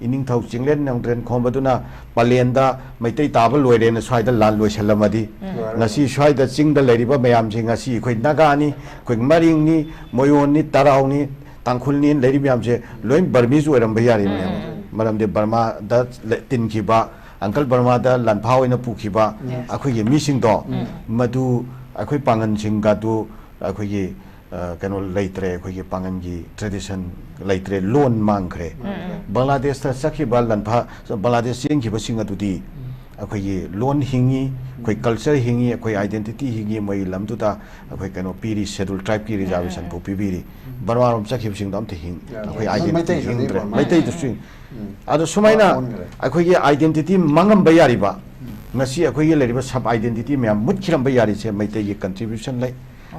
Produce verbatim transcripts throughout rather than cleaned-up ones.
ꯏꯅꯤꯡꯊꯧ ꯆꯤꯡꯂꯦꯟ ꯅꯣꯡꯗ꯭ꯔꯦꯟ ꯈꯣꯝꯕꯗꯨꯅ ꯄꯂꯦꯟꯗ ꯃꯩꯇꯩ ꯇꯥꯕ ꯂꯣꯏꯔꯦꯅ ꯁ꯭ꯋꯥꯏꯗ ꯂꯥꯟ ꯂꯣꯏꯁꯤꯜꯂꯝꯃꯗꯤ, ꯎꯝ꯫ ꯉꯁꯤ ꯁ꯭ꯋꯥꯏꯗ ꯆꯤꯡꯗ ꯂꯩꯔꯤꯕ ꯃꯌꯥꯝꯁꯤ, ꯉꯁꯤ ꯑꯩꯈꯣꯏ ꯅꯥꯒꯥꯅꯤ, ꯑꯩꯈꯣꯏ ꯃꯔꯤꯡꯅꯤ, ꯃꯣꯌꯣꯟꯅꯤ, ꯇꯔꯥꯎꯅꯤ, ꯇꯥꯡꯈꯨꯜꯅꯤ ꯂꯩꯔꯤꯕ ꯃꯌꯥꯝꯁꯦ ꯂꯣꯏ ꯕꯔꯃꯤꯁ ꯑꯣꯏꯔꯝꯕ ꯌꯥꯔꯤꯕꯅꯦꯕ꯫ ꯎꯝ, ꯎꯝ꯫ ꯃꯔꯝꯗꯤ ꯕꯔꯃꯥꯗ ꯂ-, ꯇꯤꯟꯈꯤꯕ, ꯑꯪꯀꯜ ꯕꯔꯃꯥꯗ ꯂꯥꯟꯐꯥ ꯑꯣꯏꯅ ꯄꯨꯈꯤꯕ Yes. ꯑꯩꯈꯣꯏꯒꯤ ꯃꯤꯁꯤꯡꯗꯣ, ꯎꯝ꯫ ꯃꯗꯨ ꯑꯩꯈꯣꯏ ꯄꯥꯡꯒꯜꯁꯤꯡꯒ ꯑꯗꯨ ꯑꯩꯈꯣꯏꯒꯤ, ꯑ, ꯀꯩꯅꯣ ꯂꯩꯇ꯭ꯔꯦ, ꯑꯩꯈꯣꯏꯒꯤ ꯄꯥꯡꯒꯜꯒꯤ tradition ꯂꯩꯇ꯭ꯔꯦ, ꯂꯣꯟ ꯃꯥꯡꯈ꯭ꯔꯦ꯫ ꯎꯝ, ꯎꯝ꯫ ꯕꯪꯒ꯭ꯂꯥꯗꯦꯁꯇ ꯆꯠꯈꯤꯕ ꯂꯥꯟꯐꯥ, ꯕꯪꯒ꯭ꯂꯥꯗꯦꯁ ꯆꯦꯟꯈꯤꯕꯁꯤꯡ ꯑꯗꯨꯗꯤ ꯑꯩꯈꯣꯏꯒꯤ ꯂꯣꯟ ꯍꯤꯡꯉꯤ, ꯑꯩꯈꯣꯏ culture ꯍꯤꯡꯉꯤ, ꯑꯩꯈꯣꯏ identity ꯍꯤꯡꯉꯤ, ꯃꯣꯏꯒꯤ ꯂꯝꯗꯨꯗ ꯑꯩꯈꯣꯏ ꯀꯩꯅꯣ ꯄꯤꯔꯤ, schedule tribeꯀꯤ reservationꯐꯥꯎ ꯄꯤꯕꯤꯔꯤ꯫ ꯕꯔꯃꯥꯔꯣꯝ ꯆꯠꯈꯤꯕꯁꯤꯡꯗꯣ ꯑꯝꯇ ꯍꯤꯡ-, ꯌꯥ, ꯑꯩꯈꯣꯏ ꯌꯥ꯫ identity ꯃꯩꯇꯩꯁꯨ ꯍꯤꯡꯗ꯭ꯔꯦ, ꯂꯩꯕ ꯃꯩꯇꯩꯗꯨꯁꯨ ꯍꯤꯡ-, ꯎꯝ꯫ ꯑꯗꯣ ꯁꯨꯃꯥꯏꯅ ꯑꯣꯟꯈ꯭ꯔꯦ꯫ ꯑꯩꯈꯣꯏꯒꯤ identity ꯃꯥꯡꯉꯝꯕ ꯌꯥꯔꯤꯕ, ꯉꯁꯤ ꯑꯩꯈꯣꯏꯒꯤ ꯂꯩꯔꯤꯕ sub identity ꯃꯌꯥꯝ ꯃꯨꯠꯈꯤꯔꯝꯕ ꯌꯥꯔꯤꯁꯦ ꯃꯩꯇꯩꯒꯤ contribution ꯂꯩ꯫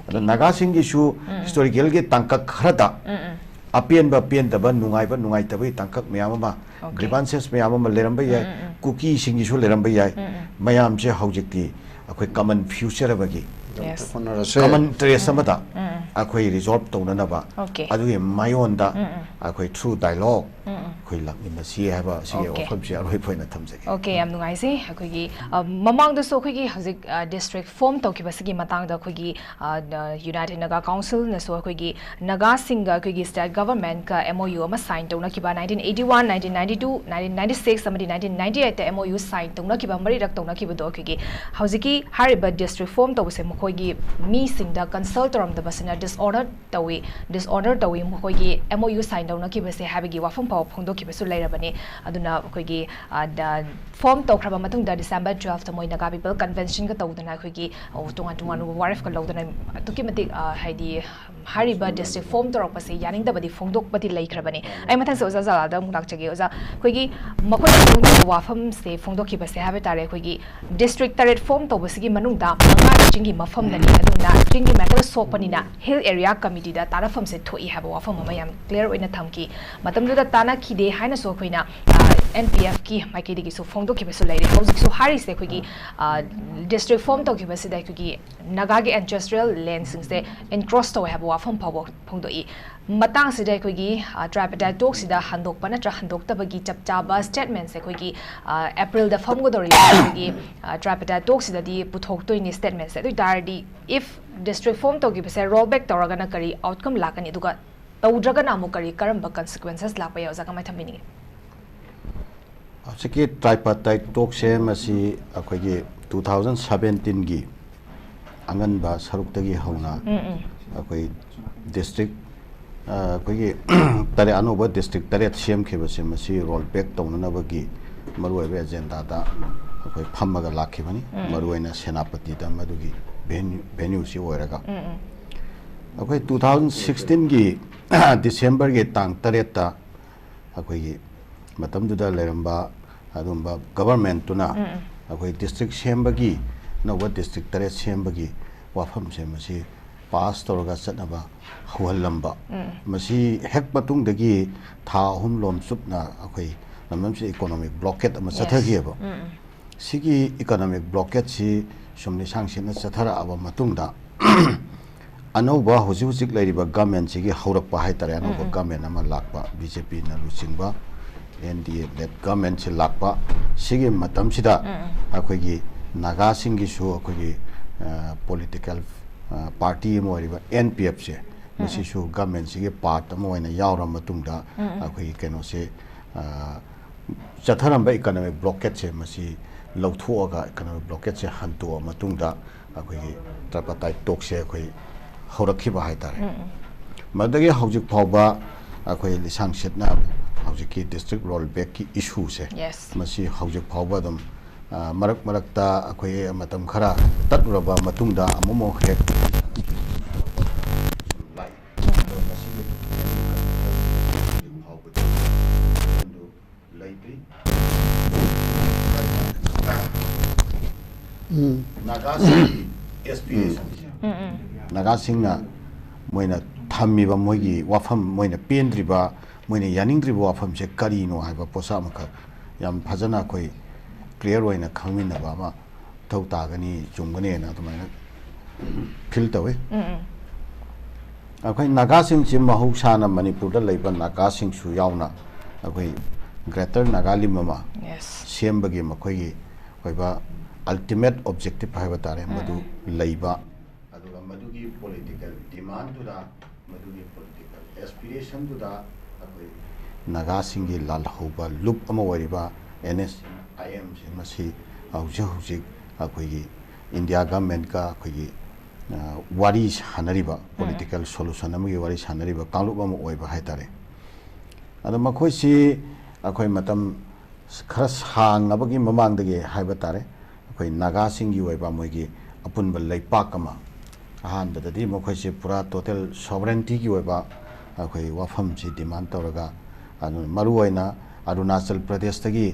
ꯑꯗ ꯅꯥꯒꯥꯁꯤꯡꯒꯤꯁꯨ historicalꯒꯤ ꯇꯥꯡꯀꯛ ꯈꯔꯗ ꯎꯝ, ꯎꯝ꯫ ꯑꯄꯦꯟꯕ, ꯄꯦꯟꯗꯕ, ꯅꯨꯡꯉꯥꯏꯕ, ꯅꯨꯡꯉꯥꯏꯇꯕꯒꯤ ꯇꯥꯡꯀꯛ ꯃꯌꯥꯝ ꯑꯃ, Okay. grievances ꯃꯌꯥꯝ ꯑꯃ ꯂꯩꯔꯝꯕ ꯌꯥꯏ, ꯎꯝ, ꯎꯝ, ꯎꯝ꯫ ꯀꯨꯀꯤꯁꯤꯡꯒꯤꯁꯨ ꯂꯩꯔꯝꯕ ꯌꯥꯏ꯫ ꯎꯝ, ꯎꯝ꯫ ꯃꯌꯥꯝꯁꯦ ꯍꯧꯖꯤꯛꯇꯤ ꯑꯩꯈꯣꯏ common future ꯑꯃꯒꯤ, Yes. ꯍꯣꯠꯅꯔꯁꯦ꯫ common interest ꯑꯃꯗ ꯎꯝ, ꯎꯝ꯫ ꯑꯩꯈꯣꯏ resolve ꯇꯧꯅꯅꯕ Okay. ꯑꯗꯨꯒꯤ ꯃꯥꯌꯣꯟꯗ ꯎꯝ, ꯎꯝ꯫ ꯑꯩꯈꯣꯏ through dialogue ꯎꯝ, ꯎꯝ꯫ ꯑꯩꯈꯣꯏ ꯂꯥꯛꯃꯤꯟꯅꯁꯤ ꯍꯥꯏꯕ ꯁꯤꯒꯤ Okay. ꯋꯥꯐꯝꯁꯤ ꯑꯔꯣꯏꯕ ꯑꯣꯏꯅ ꯊꯝꯖꯒꯦ꯫ Okay, ꯌꯥꯝ ꯅꯨꯡꯉꯥꯏꯖꯩ꯫ ꯑꯩꯈꯣꯏꯒꯤ, ꯑ, ꯃꯃꯥꯡꯗꯁꯨ ꯑꯩꯈꯣꯏꯒꯤ ꯍꯧꯖꯤꯛ, ꯑ, district form ꯇꯧꯈꯤꯕꯁꯤꯒꯤ ꯃꯇꯥꯡꯗ ꯑꯩꯈꯣꯏꯒꯤ, ꯑ, ꯗ-, United Naga Councilꯅꯁꯨ ꯑꯩꯈꯣꯏꯒꯤ ꯅꯥꯒꯥꯁꯤꯡꯒ ꯑꯩꯈꯣꯏꯒꯤ state governmentꯀ M O U ꯑꯃ sign ꯇꯧꯅꯈꯤꯕ nineteen eighty one, nineteen ninety two, nineteen ninety six ꯑꯃꯗꯤ nineteen ninety eight M O U sign ꯇꯧꯅꯈꯤꯕ, ꯃꯔꯤꯔꯛ ꯇꯧꯅꯈꯤꯕꯗꯣ ꯑꯩꯈꯣꯏꯒꯤ ꯍꯧꯖꯤꯛꯀꯤ ꯍꯥꯏꯔꯤꯕ district form ꯇꯧꯕꯁꯦ ꯃꯈꯣꯏꯒꯤ ꯃꯤꯁꯤꯡꯗ consult ꯇꯧꯔꯝꯗꯕꯁꯤꯅ dishonour ꯇꯧꯏ, dishonour ꯇꯧꯏ ꯃꯈꯣꯏꯒꯤ M O U sign ꯇꯧꯅꯈꯤꯕꯁꯦ ꯍꯥꯏꯕꯒꯤ ꯋꯥꯐꯝ ꯐꯥꯎꯕ ꯐꯣꯡꯗꯣꯛꯈꯤꯕꯁꯨ ꯂꯩꯔꯕꯅꯤ꯫ ꯑꯗꯨꯅ ꯑꯩꯈꯣꯏꯒꯤ, ꯑ, ꯗ-, form ꯇꯧꯈ꯭ꯔꯕ ꯃꯇꯨꯡꯗ December twelfth ꯃꯣꯏ Naga People Conventionꯒ ꯇꯧꯗꯅ ꯑꯩꯈꯣꯏꯒꯤ, ꯑ, ꯇꯣꯉꯥꯟ ꯇꯣꯉꯥꯟꯕ ꯋꯥꯔꯦꯞꯀ ꯂꯧꯗꯅ ꯑꯗꯨꯛꯀꯤ ꯃꯇꯤꯛ, ꯑ, ꯍꯥꯏꯗꯤ ꯍꯥꯏꯔꯤꯕ district form ꯇꯧꯔꯛꯄꯁꯦ ꯌꯥꯅꯤꯡꯗꯕꯗꯤ ꯐꯣꯡꯗꯣꯛꯄꯗꯤ ꯂꯩꯈ꯭ꯔꯕꯅꯤ꯫ ꯑꯩ ꯃꯊꯪꯁꯦ ꯑꯣꯖꯥ ꯖꯂꯥꯜꯗ ꯑꯃꯨꯛ ꯂꯥꯛꯆꯒꯦ꯫ ꯑꯣꯖꯥ, ꯑꯩꯈꯣꯏꯒꯤ ꯃꯈꯣꯏꯅ ꯐꯣꯡꯗꯣꯛꯄ ꯋꯥꯐꯝꯁꯦ ꯐꯣꯡꯗꯣꯛꯈꯤꯕꯁꯦ ꯍꯥꯏꯕ ꯇꯥꯔꯦ, ꯑꯩꯈꯣꯏꯒꯤ district ꯇꯔꯦꯠ form ꯇꯧꯕꯁꯤꯒꯤ ꯃꯅꯨꯡꯗ ꯃꯉꯥꯗꯤ ꯆꯤꯡꯒꯤ ꯃꯐꯝꯗꯅꯤ, ꯑꯗꯨꯅ ꯆꯤꯡꯒꯤ matter ꯁꯣꯛꯄꯅꯤꯅ Hill Area Committeeꯗ ꯇꯥꯟꯅꯐꯝꯁꯦ ꯊꯣꯛꯏ ꯍꯥꯏꯕ ꯋꯥꯐꯝ ꯑꯃ ꯌꯥꯝ clear ꯑꯣꯏꯅ ꯊꯝꯈꯤ꯫ ꯃꯇꯝꯗꯨꯗ ꯇꯥꯟꯅꯈꯤꯗꯦ ꯍꯥꯏꯅꯁꯨ ꯑꯩꯈꯣꯏꯅ ꯑꯦꯟ ꯄꯤ ꯑꯦꯐꯀꯤ ꯃꯥꯏꯀꯩꯗꯒꯤꯁꯨ ꯐꯣꯡꯗꯣꯛꯈꯤꯕꯁꯨ ꯂꯩꯔꯦ꯫ ꯍꯧꯖꯤꯛꯁꯨ ꯍꯥꯏꯔꯤꯁꯦ ꯑꯩꯈꯣꯏꯒꯤ ꯗꯤꯁꯇ꯭ꯔꯤꯛ ꯐꯣꯝ ꯇꯧꯈꯤꯕꯁꯤꯗ ꯑꯩꯈꯣꯏꯒꯤ ꯅꯥꯒꯥꯒꯤ ꯑꯦꯟꯁꯦꯁꯇ꯭ꯔꯦꯜ ꯂꯦꯟꯁꯤꯡꯁꯦ ꯏꯟꯀ꯭ꯔꯣꯁ ꯇꯧꯋꯦ ꯍꯥꯏꯕ ꯋꯥꯐꯝ ꯐꯥꯎꯕ ꯐꯣꯡꯗꯣꯛꯏ꯫ ꯃꯇꯥꯡꯁꯤꯗ ꯑꯩꯈꯣꯏꯒꯤ ꯇ꯭ꯔꯥꯏꯄꯦꯇꯥꯏꯠ ꯇꯣꯛꯁꯤꯗ ꯍꯟꯗꯣꯛꯄ ꯅꯠꯇ꯭ꯔ ꯍꯟꯗꯣꯛꯇꯕꯒꯤ ꯆꯞ ꯆꯥꯕ ꯁ꯭ꯇꯦꯠꯃꯦꯟꯁꯦ ꯑꯩꯈꯣꯏꯒꯤ ꯑꯦꯄ꯭ꯔꯤꯜꯗ ꯐꯝꯒꯗꯧꯔꯤꯕ ꯑꯩꯈꯣꯏꯒꯤ ꯇ꯭ꯔꯥꯏꯄꯦꯇꯥꯏꯠ ꯇꯣꯛꯁꯤꯗꯗꯤ ꯄꯨꯊꯣꯛꯇꯣꯏꯅꯤ ꯁ꯭ꯇꯦꯠꯃꯦꯟꯁꯦ꯫ ꯑꯗꯨ ꯑꯣꯏ ꯇꯥꯔꯗꯤ, ꯏꯐ ꯗꯤꯁꯇ꯭ꯔꯤꯛ ꯐꯣꯝ ꯇꯧꯈꯤꯕꯁꯦ ꯔꯣꯜ ꯕꯦꯛ ꯇꯧꯔꯒꯅ ꯀꯔꯤ ꯑꯥꯎꯠꯀꯝ ꯂꯥꯛꯀꯅꯤ, ꯑꯗꯨꯒ ꯇꯧꯗ꯭ꯔꯒꯅ ꯑꯃꯨꯛ ꯀꯔꯤ, ꯀꯔꯝꯕ ꯀꯟꯁꯤꯀ꯭ꯋꯦꯟꯁꯦꯁ ꯂꯥꯛꯄ ꯌꯥꯏ, ꯑꯣꯖꯥ, ꯀꯃꯥꯏꯅ ꯊꯝꯕꯤꯅꯤꯡꯉꯤ? ꯍꯧꯖꯤꯛꯀꯤ ꯇ꯭ꯔꯥꯏꯄꯥꯇꯥꯏꯠ ꯇꯣꯛꯁꯦ ꯃꯁꯤ ꯑꯩꯈꯣꯏꯒꯤ ꯇꯨ ꯊꯥꯎꯖꯟ ꯁꯕꯦꯟꯇꯤꯟꯒꯤ ꯑꯉꯟꯕ ꯁꯔꯨꯛꯇꯒꯤ ꯍꯧꯅ ꯑꯩꯈꯣꯏ ꯗꯤꯁꯇ꯭ꯔꯤꯛ ꯑꯩꯈꯣꯏꯒꯤ ꯇꯔꯦꯠ, ꯑꯅꯧꯕ ꯗꯤꯁꯇ꯭ꯔꯤꯛ ꯇꯔꯦꯠ ꯁꯦꯝꯈꯤꯕꯁꯦ ꯃꯁꯤ ꯔꯣꯜ ꯕꯦꯛ ꯇꯧꯅꯅꯕꯒꯤ ꯃꯔꯨꯑꯣꯏꯕ ꯑꯦꯖꯦꯟꯗꯥꯗ ꯑꯩꯈꯣꯏ ꯐꯝꯃꯒ ꯂꯥꯛꯈꯤꯕꯅꯤ꯫ ꯃꯔꯨꯑꯣꯏꯅ ꯁꯦꯅꯥꯄꯇꯤꯗ ꯃꯗꯨꯒꯤ ꯚꯦꯅ꯭ꯌꯨ ꯚꯦꯅ꯭ꯌꯨꯁꯤ ꯑꯣꯏꯔꯒ ꯑꯩꯈꯣꯏ ꯇꯨ ꯊꯥꯎꯖꯟ ꯁꯤꯛꯁꯇꯤꯟꯒꯤ ꯗꯤꯁꯦꯝꯕꯔꯒꯤ ꯇꯥꯡ ꯇꯔꯦꯠꯇ ꯑꯩꯈꯣꯏꯒꯤ ꯃꯇꯝꯗꯨꯗ ꯂꯩꯔꯝꯕ ꯑꯗꯨꯝꯕ ꯒꯕꯔꯃꯦꯟꯠꯇꯨꯅ ꯑꯩꯈꯣꯏ ꯗꯤꯁꯇ꯭ꯔꯤꯛ ꯁꯦꯝꯕꯒꯤ, ꯑꯅꯧꯕ ꯗꯤꯁꯇ꯭ꯔꯤꯛ ꯇꯔꯦꯠ ꯁꯦꯝꯕꯒꯤ ꯋꯥꯐꯝꯁꯦ ꯃꯁꯤ ꯄꯥꯁ ꯇꯧꯔꯒ ꯆꯠꯅꯕ ꯍꯧꯍꯜꯂꯝꯕ꯫ ꯃꯁꯤ ꯍꯦꯛ ꯃꯇꯨꯡꯗꯒꯤ ꯊꯥ ꯑꯍꯨꯝ ꯂꯣꯝ ꯆꯨꯞꯅ ꯑꯩꯈꯣꯏ ꯂꯝꯗꯝꯁꯤꯗ ꯏꯀꯣꯅꯣꯃꯤꯛ ꯕ꯭ꯂꯣꯀꯦꯠ ꯑꯃ ꯆꯠꯊꯈꯤꯑꯕ꯫ ꯁꯤꯒꯤ ꯏꯀꯣꯅꯣꯃꯤꯛ ꯕ꯭ꯂꯣꯀꯦꯠꯁꯤ ꯁꯨꯝ ꯂꯤꯁꯥꯡ ꯁꯤꯠꯅ ꯆꯠꯊꯔꯛꯑꯕ ꯃꯇꯨꯡꯗ ꯑꯅꯧꯕ ꯍꯧꯖꯤꯛ ꯍꯧꯖꯤꯛ ꯂꯩꯔꯤꯕ ꯒꯃꯦꯟꯁꯤꯒꯤ ꯍꯧꯔꯛꯄ ꯍꯥꯏꯇꯥꯔꯦ, ꯑꯅꯧꯕ ꯒꯃꯦꯟ ꯑꯃ ꯂꯥꯛꯄ, ꯕꯤ ꯖꯦ ꯄꯤꯅ ꯂꯨꯆꯤꯡꯕ ꯑꯦꯟ ꯗꯤ ꯑꯦ ꯂꯦꯗ ꯒꯃꯦꯟꯁꯤ ꯂꯥꯛꯄ꯫ ꯁꯤꯒꯤ ꯃꯇꯝꯁꯤꯗ ꯑꯩꯈꯣꯏꯒꯤ ꯅꯥꯒꯥꯁꯤꯡꯒꯤꯁꯨ ꯑꯩꯈꯣꯏꯒꯤ ꯄꯣꯂꯤꯇꯤꯀꯦꯜ ꯄꯥꯔꯇꯤ ꯑꯃ ꯑꯣꯏꯔꯤꯕ ꯑꯦꯟ ꯄꯤ ꯑꯦꯐꯁꯦ, ꯃꯁꯤꯁꯨ ꯒꯃꯦꯟꯁꯤꯒꯤ ꯄꯥꯔꯠ ꯑꯃ ꯑꯣꯏꯅ ꯌꯥꯎꯔ ꯃꯇꯨꯡꯗ ꯑꯩꯈꯣꯏꯒꯤ ꯀꯩꯅꯣꯁꯦ, ꯆꯠꯊꯔꯝꯕ ꯏꯀꯣꯅꯣꯃꯤꯛ ꯕ꯭ꯂꯣꯀꯦꯠꯁꯦ ꯃꯁꯤ ꯂꯧꯊꯣꯛꯑꯒ, ꯏꯀꯣꯅꯣꯃꯤꯛ ꯕ꯭ꯂꯣꯀꯦꯠꯁꯦ ꯍꯟꯇꯣꯛꯑ ꯃꯇꯨꯡꯗ ꯑꯩꯈꯣꯏꯒꯤ ꯇ꯭ꯔꯥꯏꯄꯥꯇꯥꯏꯠ ꯇꯣꯛꯁꯦ ꯑꯩꯈꯣꯏ ꯍꯧꯔꯛꯈꯤꯕ ꯍꯥꯏꯇꯥꯔꯦ꯫ ꯃꯗꯨꯗꯒꯤ ꯍꯧꯖꯤꯛ ꯐꯥꯎꯕ ꯑꯩꯈꯣꯏ ꯂꯤꯁꯥꯡ ꯁꯤꯠꯅ ꯍꯧꯖꯤꯛꯀꯤ ꯗꯤꯁꯇ꯭ꯔꯤꯛ ꯔꯣꯜ ꯕꯦꯛꯀꯤ ꯏꯁꯨꯁꯦ ꯃꯁꯤ ꯍꯧꯖꯤꯛ ꯐꯥꯎꯕ ꯑꯗꯨꯝ ꯃꯔꯛ ꯃꯔꯛꯇ ꯑꯩꯈꯣꯏ ꯃꯇꯝ ꯈꯔ ꯇꯠꯂꯨꯔꯕ ꯃꯇꯨꯡꯗ ꯑꯃꯨꯛ ꯑꯃꯨꯛ ꯍꯦꯛ ꯂꯥꯛꯏ꯫ ꯑꯗꯣ ꯃꯁꯤꯒꯤ ꯍꯧꯖꯤꯛ ꯐꯥꯎꯕꯗꯤ ꯂꯩꯇ꯭ꯔꯤ꯫ ꯅꯥꯒꯥꯁꯤꯡꯒꯤ ꯑꯦꯁꯄꯤꯔꯦꯁꯟꯁꯦ, ꯅꯥꯒꯥꯁꯤꯡꯅ ꯃꯣꯏꯅ ꯊꯝꯃꯤꯕ ꯃꯣꯏꯒꯤ ꯋꯥꯐꯝ, ꯃꯣꯏꯅ ꯄꯦꯟꯗ꯭ꯔꯤꯕ ꯃꯣꯏꯅ ꯌꯥꯅꯤꯡꯗ꯭ꯔꯤꯕ ꯋꯥꯐꯝꯁꯦ ꯀꯔꯤꯅꯣ ꯍꯥꯏꯕ ꯄꯣꯠꯁꯛ ꯑꯃꯈꯛ ꯌꯥꯝ ꯐꯖꯅ ꯑꯩꯈꯣꯏ ꯀ꯭ꯂꯤꯌꯥꯔ ꯑꯣꯏꯅ ꯈꯪꯃꯤꯟꯅꯕ ꯑꯃ ꯃꯊꯧ ꯇꯥꯒꯅꯤ, ꯆꯨꯝꯒꯅꯤꯅ ꯑꯗꯨꯃꯥꯏꯅ ꯐꯤꯜ ꯇꯧꯋꯤ꯫ ꯎꯝ ꯎꯝ ꯑꯩꯈꯣꯏ ꯅꯥꯒꯥꯁꯤꯡꯁꯤ ꯃꯍꯧꯁꯥꯅ ꯃꯅꯤꯄꯨꯔꯗ ꯂꯩꯕ ꯅꯥꯒꯥꯁꯤꯡꯁꯨ ꯌꯥꯎꯅ ꯑꯩꯈꯣꯏ ꯒ꯭ꯔꯦꯇꯔ ꯅꯥꯒꯥꯂꯤꯝ ꯑꯃ ꯌꯦꯁ ꯁꯦꯝꯕꯒꯤ ꯃꯈꯣꯏꯒꯤ ꯑꯣꯏꯕ ꯑꯜꯇꯤꯃꯦꯠ ꯑꯣꯕꯖꯦꯛꯇꯤꯞ ꯍꯥꯏꯕ ꯇꯥꯔꯦ, ꯃꯗꯨ ꯂꯩꯕ, ꯑꯗꯨꯒ ꯃꯗꯨꯒꯤ ꯄꯣꯂꯤꯇꯤꯀꯦꯜ ꯗꯤꯃꯥꯟꯗꯨꯗ, ꯃꯗꯨꯒꯤ ꯄꯣꯂꯤꯇꯤꯀꯦꯜ ꯑꯦꯁꯄꯤꯔꯦꯁꯟꯗꯨꯗ ꯑꯩꯈꯣꯏ ꯅꯥꯒꯥꯁꯤꯡꯒꯤ ꯂꯥꯜꯍꯧꯕ ꯂꯨꯞ ꯑꯃ ꯑꯣꯏꯔꯤꯕ ꯑꯦꯟ ꯑꯦꯁ ꯑꯥꯏ ꯑꯦꯝꯁꯤ ꯃꯁꯤ ꯍꯧꯖꯤꯛ ꯍꯧꯖꯤꯛ ꯑꯩꯈꯣꯏꯒꯤ ꯏꯟꯗꯤꯌꯥ ꯒꯃꯦꯟꯠꯀ ꯑꯩꯈꯣꯏꯒꯤ ꯋꯥꯔꯤ ꯁꯥꯟꯅꯔꯤꯕ, ꯄꯣꯂꯤꯇꯤꯀꯦꯜ ꯁꯣꯂꯨꯁꯟ ꯑꯃꯒꯤ ꯋꯥꯔꯤ ꯁꯥꯟꯅꯔꯤꯕ ꯀꯥꯡꯂꯨꯞ ꯑꯃ ꯑꯣꯏꯕ ꯍꯥꯏꯇꯥꯔꯦ꯫ ꯑꯗꯣ ꯃꯈꯣꯏꯁꯤ ꯑꯩꯈꯣꯏ ꯃꯇꯝ ꯈꯔ ꯁꯥꯡꯉꯕꯒꯤ ꯃꯃꯥꯡꯗꯒꯤ ꯍꯥꯏꯕ ꯇꯥꯔꯦ, ꯑꯩꯈꯣꯏ ꯅꯥꯒꯥꯁꯤꯡꯒꯤ ꯑꯣꯏꯕ ꯃꯣꯏꯒꯤ ꯑꯄꯨꯟꯕ ꯂꯩꯄꯥꯛ ꯑꯃ, ꯑꯍꯥꯟꯕꯗꯗꯤ ꯃꯈꯣꯏꯁꯦ ꯄꯨꯔꯥ ꯇꯣꯇꯦꯜ ꯁꯣꯚꯔꯦꯟꯇꯤꯒꯤ ꯑꯣꯏꯕ ꯑꯩꯈꯣꯏ ꯋꯥꯐꯝꯁꯤ ꯗꯤꯃꯥꯟ ꯇꯧꯔꯒ, ꯑꯗꯨꯅ ꯃꯔꯨꯑꯣꯏꯅ ꯑꯔꯨꯅꯥꯆꯜ ꯄ꯭ꯔꯗꯦꯁꯇꯒꯤ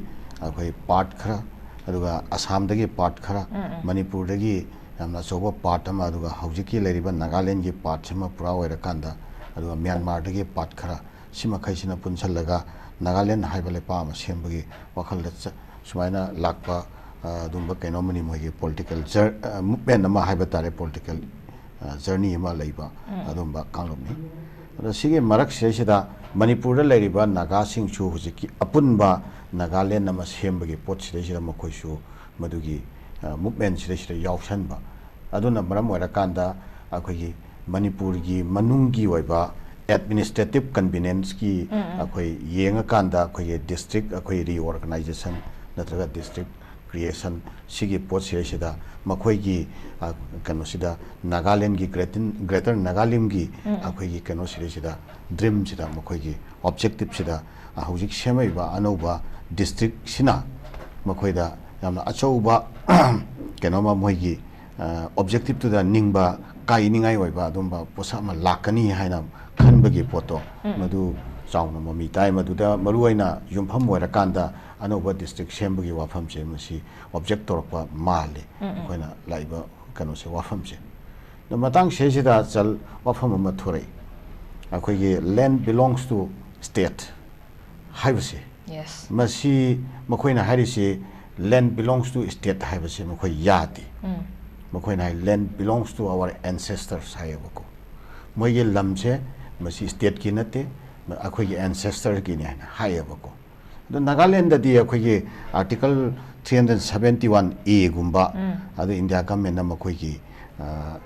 ꯑꯩꯈꯣꯏ ꯄꯥꯔꯠ ꯈꯔ, ꯑꯗꯨꯒ ꯑꯁꯥꯝꯗꯒꯤ ꯄꯥꯔꯠ ꯈꯔ, ꯃꯅꯤꯄꯨꯔꯗꯒꯤ ꯌꯥꯝꯅ ꯑꯆꯧꯕ ꯄꯥꯔꯠ ꯑꯃ, ꯑꯗꯨꯒ ꯍꯧꯖꯤꯛꯀꯤ ꯂꯩꯔꯤꯕ ꯅꯥꯒꯥꯂꯦꯟꯒꯤ ꯄꯥꯔꯠꯁꯤꯃ ꯄꯨꯔꯥ ꯑꯣꯏꯔꯀꯥꯟꯗ, ꯑꯗꯨꯒ ꯃ꯭ꯌꯥꯟꯃꯥꯔꯗꯒꯤ ꯄꯥꯔꯠ ꯈꯔ, ꯁꯤ ꯃꯈꯩꯁꯤꯅ ꯄꯨꯟꯁꯤꯜꯂꯒ ꯅꯥꯒꯥꯂꯦꯟ ꯍꯥꯏꯕ ꯂꯩꯄꯥꯛ ꯑꯃ ꯁꯦꯝꯕꯒꯤ ꯋꯥꯈꯜꯗ ꯆ-, ꯁꯨꯃꯥꯏꯅ ꯂꯥꯛꯄ, ꯑ, ꯑꯗꯨꯝꯕ ꯀꯩꯅꯣꯝꯃꯅꯤ, ꯃꯣꯏꯒꯤ ꯄꯣꯂꯤꯇꯤꯀꯦꯜ ꯖꯔ-, ꯑ, ꯃꯨꯞꯃꯦꯟ ꯑꯃ ꯍꯥꯏꯕ ꯇꯥꯔꯦ, ꯄꯣꯂꯤꯇꯤꯀꯦꯜ, ꯑ, ꯖꯔꯅꯤ ꯑꯃ ꯂꯩꯕ ꯑꯗꯨꯝꯕ ꯀꯥꯡꯂꯨꯞꯅꯤ꯫ ꯑꯗꯣ ꯁꯤꯒꯤ ꯃꯔꯛꯁꯤꯗꯩꯁꯤꯗ ꯃꯅꯤꯄꯨꯔꯗ ꯂꯩꯔꯤꯕ ꯅꯥꯒꯥꯁꯤꯡꯁꯨ ꯍꯧꯖꯤꯛꯀꯤ ꯑꯄꯨꯟꯕ ꯅꯥꯒꯥꯂꯦꯟ ꯑꯃ ꯁꯦꯝꯕꯒꯤ ꯄꯣꯠꯁꯤꯗꯩꯁꯤꯗ ꯃꯈꯣꯏꯁꯨ ꯃꯗꯨꯒꯤ, ꯑ, ꯃꯨꯞꯃꯦꯟꯁꯤꯗꯩꯁꯤꯗ ꯌꯥꯎꯁꯟꯕ꯫ ꯑꯗꯨꯅ ꯃꯔꯝ ꯑꯣꯏꯔꯀꯥꯟꯗ ꯑꯩꯈꯣꯏꯒꯤ ꯃꯅꯤꯄꯨꯔꯒꯤ ꯃꯅꯨꯡꯒꯤ ꯑꯣꯏꯕ ꯑꯦꯗꯃꯤꯅꯤꯁꯇ꯭ꯔꯦꯇꯤꯞ ꯀꯟꯚꯤꯅꯦꯟꯁꯀꯤ ꯑꯩꯈꯣꯏ ꯌꯦꯡꯉꯀꯥꯟꯗ ꯑꯩꯈꯣꯏꯒꯤ ꯗꯤꯁꯇ꯭ꯔꯤꯛ ꯑꯩꯈꯣꯏ ꯔꯤꯑꯣꯔꯒꯅꯥꯏꯖꯦꯁꯟ ꯅꯠꯇ꯭ꯔꯒ ꯗꯤꯁꯇ꯭ꯔꯤꯛ ꯀ꯭ꯔꯤꯌꯦꯁꯟ, ꯁꯤꯒꯤ ꯄꯣꯠꯁꯤꯗꯩꯁꯤꯗ ꯃꯈꯣꯏꯒꯤ, ꯑ, ꯀꯩꯅꯣꯁꯤꯗ ꯅꯥꯒꯥꯂꯦꯟꯒꯤ ꯒ꯭ꯔꯦꯇꯤꯟ-, ꯒ꯭ꯔꯦꯇꯔ ꯅꯥꯒꯥꯂꯤꯝꯒꯤ ꯑꯩꯈꯣꯏꯒꯤ ꯀꯩꯅꯣꯁꯤꯗꯩꯁꯤꯗ, ꯗ꯭ꯔꯤꯝꯁꯤꯗ, ꯃꯈꯣꯏꯒꯤ ꯑꯣꯕꯖꯦꯛꯇꯤꯞꯁꯤꯗ, ꯑ, ꯍꯧꯖꯤꯛ ꯁꯦꯝꯃꯛꯏꯕ ꯑꯅꯧꯕ ꯗꯤꯁꯇ꯭ꯔꯤꯛꯁꯤꯅ ꯃꯈꯣꯏꯗ ꯌꯥꯝꯅ ꯑꯆꯧꯕ ꯀꯩꯅꯣꯝꯃ ꯃꯣꯏꯒꯤ, ꯑ, ꯑꯣꯕꯖꯦꯛꯇꯤꯞꯇꯨꯗ ꯅꯤꯡꯕ ꯀꯥꯏꯅꯤꯡꯉꯥꯏ ꯑꯣꯏꯕ ꯑꯗꯨꯝꯕ ꯄꯣꯠꯁꯛ ꯑꯃ ꯂꯥꯛꯀꯅꯤ ꯍꯥꯏꯅ ꯈꯟꯕꯒꯤ ꯄꯣꯠꯇꯣ, ꯃꯗꯨ ꯆꯥꯎꯅ ꯃꯃꯤ ꯇꯥꯏ꯫ ꯃꯗꯨꯗ ꯃꯔꯨꯑꯣꯏꯅ ꯌꯨꯝꯐꯝ ꯑꯣꯏꯔꯀꯥꯟꯗ ꯑꯅꯧꯕ ꯗꯤꯁꯇ꯭ꯔꯤꯛ ꯁꯦꯝꯕꯒꯤ ꯋꯥꯐꯝꯁꯦ ꯃꯁꯤ ꯑꯣꯕꯖꯦꯛ ꯇꯧꯔꯛꯄ ꯃꯥꯜꯂꯤ, ꯑꯩꯈꯣꯏꯅ ꯂꯥꯛꯏꯕ ꯀꯩꯅꯣꯁꯦ, ꯋꯥꯐꯝꯁꯦ꯫ ꯑꯗꯣ ꯃꯇꯥꯡ ꯁꯤꯗꯩꯁꯤꯗ ꯆꯜ-, ꯋꯥꯐꯝ ꯑꯃ ꯊꯣꯔꯛꯏ, ꯑꯩꯈꯣꯏꯒꯤ land belongs to state ꯍꯥꯏꯕꯁꯦ, Yes. ꯃꯁꯤ ꯃꯈꯣꯏꯅ ꯍꯥꯏꯔꯤꯁꯤ land belongs to state ꯍꯥꯏꯕꯁꯦ ꯃꯈꯣꯏ ꯌꯥꯗꯦ꯫ ꯎꯝ. ꯃꯈꯣꯏꯅ ꯍꯥꯏ land belongs to our ancestors ꯍꯥꯏꯌꯦꯕꯀꯣ꯫ ꯃꯣꯏꯒꯤ ꯂꯝꯁꯦ ꯃꯁꯤ stateꯀꯤ ꯅꯠꯇꯦ, ꯑꯩꯈꯣꯏꯒꯤ ancestorꯒꯤꯅꯤ ꯍꯥꯏꯅ ꯍꯥꯏꯌꯦꯕꯀꯣ꯫ ꯑꯗꯣ ꯅꯥꯒꯥꯂꯦꯟꯗꯗꯤ ꯑꯩꯈꯣꯏꯒꯤ article three hundred seventy one A ꯒꯨꯝꯕ, ꯎꯝ. ꯑꯗꯨ India governmentꯅ ꯃꯈꯣꯏꯒꯤ, ꯑ,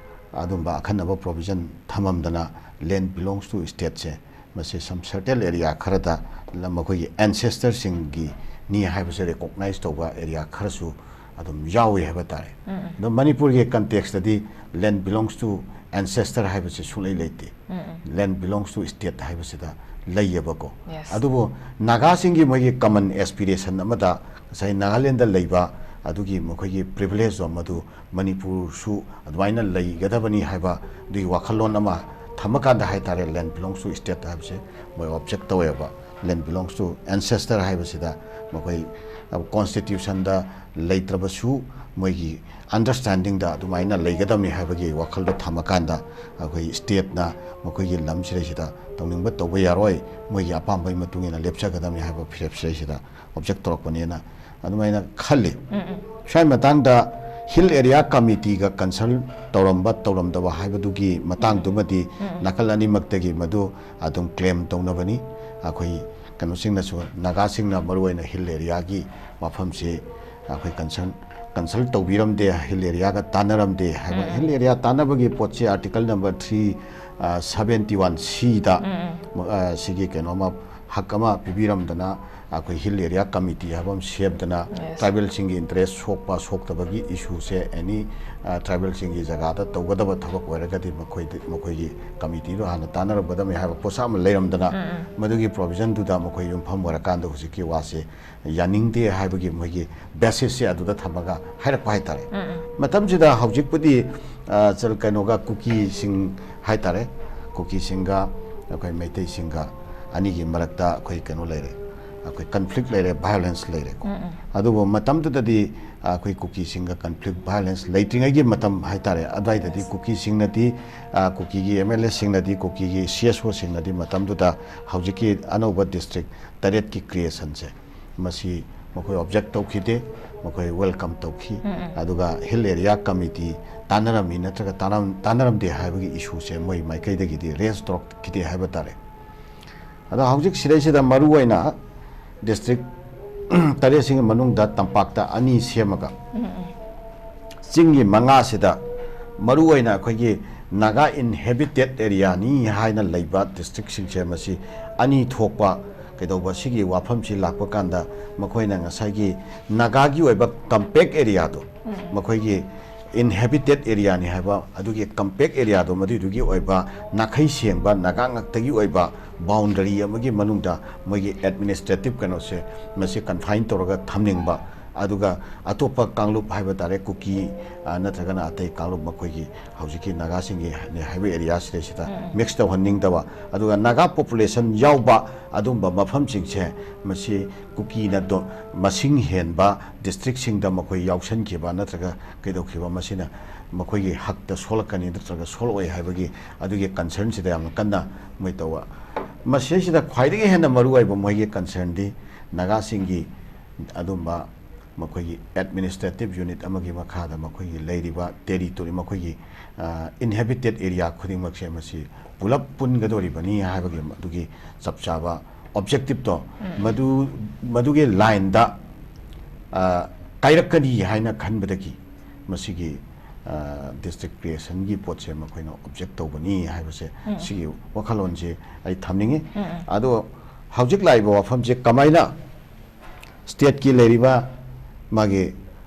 ꯑꯗꯨꯝꯕ ꯑꯈꯟꯅꯕ provision ꯊꯝꯃꯝꯗꯅ land belongs to stateꯁꯦ ꯃꯁꯤ some certain area ꯈꯔꯗ ꯂꯝ, ꯃꯈꯣꯏꯒꯤ ancestorꯁꯤꯡꯒꯤꯅꯤ ꯍꯥꯏꯕꯁꯦ recognize ꯇꯧꯕ area ꯈꯔꯁꯨ ꯑꯗꯨꯝ ꯌꯥꯎꯏ ꯍꯥꯏꯕ ꯇꯥꯔꯦ꯫ ꯎꯝ, ꯎꯝ. ꯑꯗꯣ ꯃꯅꯤꯄꯨꯔꯒꯤ contextꯇꯗꯤ land belongs to ancestor ꯍꯥꯏꯕꯁꯤ ꯁꯨꯡꯂꯩ ꯂꯩꯇꯦ꯫ ꯎꯝ, ꯎꯝ. Land belongs to state ꯍꯥꯏꯕꯁꯤꯗ ꯂꯩꯌꯦꯕꯀꯣ꯫ Yes. ꯑꯗꯨꯕꯨ ꯅꯥꯒꯥꯁꯤꯡꯒꯤ ꯃꯣꯏꯒꯤ common aspiration ꯑꯃꯗ ꯉꯁꯥꯏ ꯅꯥꯒꯥꯂꯦꯟꯗ ꯂꯩꯕ ꯑꯗꯨꯒꯤ ꯃꯈꯣꯏꯒꯤ privilege ꯃꯗꯨ ꯃꯅꯤꯄꯨꯔꯁꯨ ꯑꯗꯨꯃꯥꯏꯅ ꯂꯩꯒꯗꯕꯅꯤ ꯍꯥꯏꯕ ꯑꯗꯨꯒꯤ ꯋꯥꯈꯜꯂꯣꯟ ꯑꯃ ꯊꯝꯃꯀꯥꯟꯗ ꯍꯥꯏꯇꯥꯔꯦ, land belongs to state ꯍꯥꯏꯕꯁꯦ ꯃꯣꯏ object ꯇꯧꯋꯦꯕ꯫ Land belongs to ancestor ꯍꯥꯏꯕꯁꯤꯗ ꯃꯈꯣꯏ constitutionꯗ ꯂꯩꯇ꯭ꯔꯕꯁꯨ ꯃꯣꯏꯒꯤ understandingꯗ ꯑꯗꯨꯃꯥꯏꯅ ꯂꯩꯒꯗꯕꯅꯤ ꯍꯥꯏꯕꯒꯤ ꯋꯥꯈꯜꯗꯣ ꯊꯝꯃꯀꯥꯟꯗ ꯑꯩꯈꯣꯏ stateꯅ ꯃꯈꯣꯏꯒꯤ ꯂꯝ ꯁꯤꯗꯩꯁꯤꯗ ꯇꯧꯅꯤꯡꯕ ꯇꯧꯕ ꯌꯥꯔꯣꯏ, ꯃꯣꯏꯒꯤ ꯑꯄꯥꯝꯕꯒꯤ ꯃꯇꯨꯡ ꯏꯟꯅ ꯂꯦꯞꯆꯒꯗꯕꯅꯤ ꯍꯥꯏꯕ ꯐꯤꯔꯦꯞ ꯁꯤꯗꯩꯁꯤꯗ object ꯇꯧꯔꯛꯄꯅꯦꯅ ꯑꯗꯨꯃꯥꯏꯅ ꯈꯜꯂꯤ꯫ ꯎꯝ, ꯎꯝ. ꯁ꯭ꯋꯥꯏ ꯃꯇꯥꯡꯗ Hill Area Committeeꯒ consult ꯇꯧꯔꯝꯕ ꯇꯧꯔꯝꯗꯕ ꯍꯥꯏꯕꯗꯨꯒꯤ ꯃꯇꯥꯡꯗꯨꯃꯗꯤ ꯎꯝ. ꯅꯥꯀꯜ ꯑꯅꯤꯃꯛꯇꯒꯤ ꯃꯗꯨ ꯑꯗꯨꯝ claim ꯇꯧꯅꯕꯅꯤ꯫ ꯑꯩꯈꯣꯏ ꯀꯩꯅꯣꯁꯤꯡꯅꯁꯨ, ꯅꯥꯒꯥꯁꯤꯡꯅ ꯃꯔꯨꯑꯣꯏꯅ hill areaꯒꯤ ꯋꯥꯐꯝꯁꯤ ꯑꯩꯈꯣꯏ consult consult ꯇꯧꯕꯤꯔꯝꯗꯦ, hill areaꯒ ꯇꯥꯟꯅꯔꯝꯗꯦ ꯍꯥꯏꯕ꯫ ꯎꯝ. Hill area ꯇꯥꯟꯅꯕꯒꯤ ꯄꯣꯠꯁꯤ article number three seventy one Cꯗ ꯎꯝ, ꯎꯝ. ꯁꯤꯒꯤ ꯀꯩꯅꯣꯃ ꯍꯛ ꯑꯃ ꯄꯤꯕꯤꯔꯝꯗꯅ ꯑꯩꯈꯣꯏ Hill Area Committee ꯍꯥꯏꯕ ꯑꯃ ꯁꯦꯝꯗꯅ Yes. tribalꯁꯤꯡꯒꯤ interest ꯁꯣꯛꯄ ꯁꯣꯛꯇꯕꯒꯤ issueꯁꯦ any tribalꯁꯤꯡꯒꯤ ꯖꯒꯥꯗ ꯇꯧꯒꯗꯕ ꯊꯕꯛ ꯑꯣꯏꯔꯒꯗꯤ ꯃꯈꯣꯏꯗ, ꯃꯈꯣꯏꯒꯤ committeeꯗꯣ ꯍꯥꯟꯅ ꯇꯥꯟꯅꯔꯝꯒꯗꯕꯅꯤ ꯍꯥꯏꯕ ꯄꯣꯠꯁꯛ ꯑꯃ ꯂꯩꯔꯝꯗꯅ ꯎꯝ, ꯎꯝ. ꯃꯗꯨꯒꯤ provisionꯗꯨꯗ ꯃꯈꯣꯏ ꯌꯨꯝꯐꯝ ꯑꯣꯏꯔꯀꯥꯟꯗ ꯍꯧꯖꯤꯛꯀꯤ ꯋꯥꯁꯦ ꯌꯥꯅꯤꯡꯗꯦ ꯍꯥꯏꯕꯒꯤ ꯃꯣꯏꯒꯤ basisꯁꯦ ꯑꯗꯨꯗ ꯊꯝꯃꯒ ꯍꯥꯏꯔꯛꯄ ꯍꯥꯏꯇꯥꯔꯦ꯫ ꯎꯝ, ꯎꯝ. ꯃꯇꯝꯁꯤꯗ ꯍꯧꯖꯤꯛꯄꯨꯗꯤ, ꯑ, ꯆ-, ꯀꯩꯅꯣꯒ ꯀꯨꯀꯤꯁꯤꯡ ꯍꯥꯏꯇꯥꯔꯦ, ꯀꯨꯀꯤꯁꯤꯡꯒ ꯑꯩꯈꯣꯏ ꯃꯩꯇꯩꯁꯤꯡꯒ ꯑꯅꯤꯒꯤ ꯃꯔꯛꯇ ꯑꯩꯈꯣꯏ ꯀꯩꯅꯣ ꯂꯩꯔꯦ, ꯑꯩꯈꯣꯏ ꯀꯟꯐ꯭ꯂꯤꯛ ꯂꯩꯔꯦ, ꯚꯥꯏꯑꯣꯂꯦꯟꯁ ꯂꯩꯔꯦꯀꯣ꯫ ꯑꯗꯨꯕꯨ ꯃꯇꯝꯗꯨꯗꯗꯤ ꯑꯩꯈꯣꯏ ꯀꯨꯀꯤꯁꯤꯡꯒ ꯀꯟꯐ꯭ꯂꯤꯛ, ꯚꯥꯏꯑꯣꯂꯦꯟꯁ ꯂꯩꯇ꯭ꯔꯤꯉꯩꯒꯤ ꯃꯇꯝ ꯍꯥꯏꯇꯥꯔꯦ, ꯑꯗꯨꯋꯥꯏꯗꯗꯤ ꯀꯨꯀꯤꯁꯤꯡꯅꯗꯤ, ꯑ, ꯀꯨꯀꯤꯒꯤ ꯑꯦꯝ ꯑꯦꯜ ꯑꯦꯁꯤꯡꯅꯗꯤ, ꯀꯨꯀꯤꯒꯤ ꯁꯤ ꯑꯦꯁ ꯑꯣꯁꯤꯡꯅꯗꯤ ꯃꯇꯝꯗꯨꯗ ꯍꯧꯖꯤꯛꯀꯤ ꯑꯅꯧꯕ ꯗꯤꯁꯇ꯭ꯔꯤꯛ ꯇꯔꯦꯠꯀꯤ ꯀ꯭ꯔꯤꯌꯦꯁꯟꯁꯦ, ꯃꯁꯤ ꯃꯈꯣꯏ ꯑꯣꯕꯖꯦꯛ ꯇꯧꯈꯤꯗꯦ, ꯃꯈꯣꯏ ꯋꯦꯜꯀꯝ ꯇꯧꯈꯤ꯫ ꯑꯗꯨꯒ ꯍꯤꯜ ꯑꯦꯔꯤꯌꯥ ꯀꯃꯤꯇꯤ ꯇꯥꯟꯅꯔꯝꯃꯤ ꯅꯠꯇ꯭ꯔꯒ ꯇꯥꯟꯅꯔꯝ-, ꯇꯥꯟꯅꯔꯝꯗꯦ ꯍꯥꯏꯕꯒꯤ ꯏꯁꯨꯁꯦ ꯃꯣꯏ ꯃꯥꯏꯀꯩꯗꯒꯤꯗꯤ ꯔꯦꯖ ꯇꯧꯔꯛꯈꯤꯗꯦ ꯍꯥꯏꯕ ꯇꯥꯔꯦ꯫ ꯑꯗꯣ ꯍꯧꯖꯤꯛ ꯁꯤꯗꯩꯁꯤꯗ ꯃꯔꯨ ꯑꯣꯏꯅ ꯗꯤꯁꯇ꯭ꯔꯤꯛ ꯇꯔꯦꯠꯁꯤꯒꯤ ꯃꯅꯨꯡꯗ ꯇꯝꯄꯥꯛꯇ ꯑꯅꯤ ꯁꯦꯝꯃꯒ, ꯆꯤꯡꯒꯤ ꯃꯉꯥꯁꯤꯗ ꯃꯔꯨ ꯑꯣꯏꯅ ꯑꯩꯈꯣꯏꯒꯤ ꯅꯥꯒꯥ ꯏꯟꯍꯦꯕꯤꯇꯦꯠ ꯑꯦꯔꯤꯌꯥꯅꯤ ꯍꯥꯏꯅ ꯂꯩꯕ ꯗꯤꯁꯇ꯭ꯔꯤꯛꯁꯤꯡꯁꯦ, ꯃꯁꯤ ꯑꯅꯤ ꯊꯣꯛꯄ ꯀꯩꯗꯧꯕ, ꯁꯤꯒꯤ ꯋꯥꯐꯝꯁꯤ ꯂꯥꯛꯄ ꯀꯥꯟꯗ ꯃꯈꯣꯏꯅ ꯉꯁꯥꯏꯒꯤ ꯅꯥꯒꯥꯒꯤ ꯑꯣꯏꯕ ꯀꯝꯄꯦꯛ ꯑꯦꯔꯤꯌꯥꯗꯣ, ꯃꯈꯣꯏꯒꯤ ꯏꯟꯍꯦꯕꯤꯇꯦꯠ ꯑꯦꯔꯤꯌꯥꯅꯤ ꯍꯥꯏꯕ ꯑꯗꯨꯒꯤ ꯀꯝꯄꯦꯛ ꯑꯦꯔꯤꯌꯥꯗꯣ, ꯃꯗꯨꯏꯗꯨꯒꯤ ꯑꯣꯏꯕ ꯅꯥꯈꯩ ꯁꯦꯡꯕ ꯅꯥꯒꯥ ꯉꯥꯛꯇꯒꯤ ꯑꯣꯏꯕ ꯕꯥꯎꯟꯗꯔꯤ ꯑꯃꯒꯤ ꯃꯅꯨꯡꯗ ꯃꯣꯏꯒꯤ ꯑꯦꯗꯃꯤꯅꯤꯁꯇ꯭ꯔꯦꯇꯤꯞ ꯀꯩꯅꯣꯁꯦ, ꯃꯁꯤ ꯀꯟꯐꯥꯏꯟ ꯇꯧꯔꯒ ꯊꯝꯅꯤꯡꯕ, ꯑꯗꯨꯒ ꯑꯇꯣꯞꯄ ꯀꯥꯡꯂꯨꯞ ꯍꯥꯏꯕ ꯇꯥꯔꯦ, ꯀꯨꯀꯤ, ꯑ, ꯅꯠꯇ꯭ꯔꯒꯅ ꯑꯇꯩ ꯀꯥꯡꯂꯨꯞ, ꯃꯈꯣꯏꯒꯤ ꯍꯧꯖꯤꯛꯀꯤ ꯅꯥꯒꯥꯁꯤꯡꯒꯤ ꯍꯥꯏꯕ ꯑꯦꯔꯤꯌꯥ ꯁꯤꯗꯩꯁꯤꯗ ꯃꯤꯛꯁ ꯇꯧꯍꯟꯅꯤꯡꯗꯕ, ꯑꯗꯨꯒ ꯅꯥꯒꯥ ꯄꯣꯄꯨꯂꯦꯁꯟ ꯌꯥꯎꯕ ꯑꯗꯨꯝꯕ ꯃꯐꯝꯁꯤꯡꯁꯦ, ꯃꯁꯤ ꯀꯨꯀꯤꯅ ꯗꯣ-, ꯃꯁꯤꯡ ꯍꯦꯟꯕ ꯗꯤꯁꯇ꯭ꯔꯤꯛꯁꯤꯡꯗ ꯃꯈꯣꯏ ꯌꯥꯎꯁꯟꯈꯤꯕ ꯅꯠꯇ꯭ꯔꯒ ꯀꯩꯗꯧꯈꯤꯕ, ꯃꯁꯤꯅ ꯃꯈꯣꯏꯒꯤ ꯍꯛꯇ ꯁꯣꯛꯂꯛꯀꯅꯤ ꯅꯠꯇ꯭ꯔꯒ ꯁꯣꯛꯂꯛꯑꯣꯏ ꯍꯥꯏꯕꯒꯤ ꯑꯗꯨꯒꯤ ꯀꯟꯁꯔꯟꯁꯤꯗ ꯌꯥꯝꯅ ꯀꯟꯅ ꯃꯣꯏ ꯇꯧꯕ꯫ ꯃꯁꯤꯁꯤꯗ ꯈ꯭ꯋꯥꯏꯗꯒꯤ ꯍꯦꯟꯅ ꯃꯔꯨꯑꯣꯏꯕ ꯃꯣꯏꯒꯤ ꯀꯟꯁꯔꯟꯗꯤ ꯅꯥꯒꯥꯁꯤꯡꯒꯤ ꯑꯗꯨꯝꯕ ꯃꯈꯣꯏꯒꯤ ꯑꯦꯗꯃꯤꯅꯤꯁꯇ꯭ꯔꯦꯇꯤꯞ ꯌꯨꯅꯤꯠ ꯑꯃꯒꯤ ꯃꯈꯥꯗ ꯃꯈꯣꯏꯒꯤ ꯂꯩꯔꯤꯕ ꯇꯦꯔꯤꯇꯣꯔꯤ, ꯃꯈꯣꯏꯒꯤ, ꯑ, ꯏꯟꯍꯦꯕꯤꯇꯦꯠ ꯑꯦꯔꯤꯌꯥ ꯈꯨꯗꯤꯡꯃꯛꯁꯦ ꯃꯁꯤ ꯄꯨꯂꯞ ꯄꯨꯟꯒꯗꯧꯔꯤꯕꯅꯤ ꯍꯥꯏꯕꯒꯤ ꯑꯗꯨꯒꯤ ꯆꯞ ꯆꯥꯕ ꯑꯣꯕꯖꯦꯛꯇꯤꯞꯇꯣ, ꯃꯗꯨ, ꯃꯗꯨꯒꯤ ꯂꯥꯏꯟꯗ, ꯑ, ꯀꯥꯏꯔꯛꯀꯅꯤ ꯍꯥꯏꯅ ꯈꯟꯕꯗꯒꯤ ꯃꯁꯤꯒꯤ, ꯑ, ꯗꯤꯁꯇ꯭ꯔꯤꯛ ꯀ꯭ꯔꯤꯌꯦꯁꯟꯒꯤ ꯄꯣꯠꯁꯦ ꯃꯈꯣꯏꯅ ꯑꯣꯕꯖꯦꯛ ꯇꯧꯕꯅꯤ ꯍꯥꯏꯕꯁꯦ, ꯁꯤꯒꯤ ꯋꯥꯈꯜꯂꯣꯟꯁꯦ ꯑꯩ ꯊꯝꯅꯤꯡꯉꯤ꯫ ꯑꯗꯣ ꯍꯧꯖꯤꯛ ꯂꯥꯛꯏꯕ ꯋꯥꯐꯝꯁꯦ ꯀꯃꯥꯏꯅ ꯁ꯭ꯇꯦꯠꯀꯤ ꯂꯩꯔꯤꯕ ꯃꯥꯒꯤ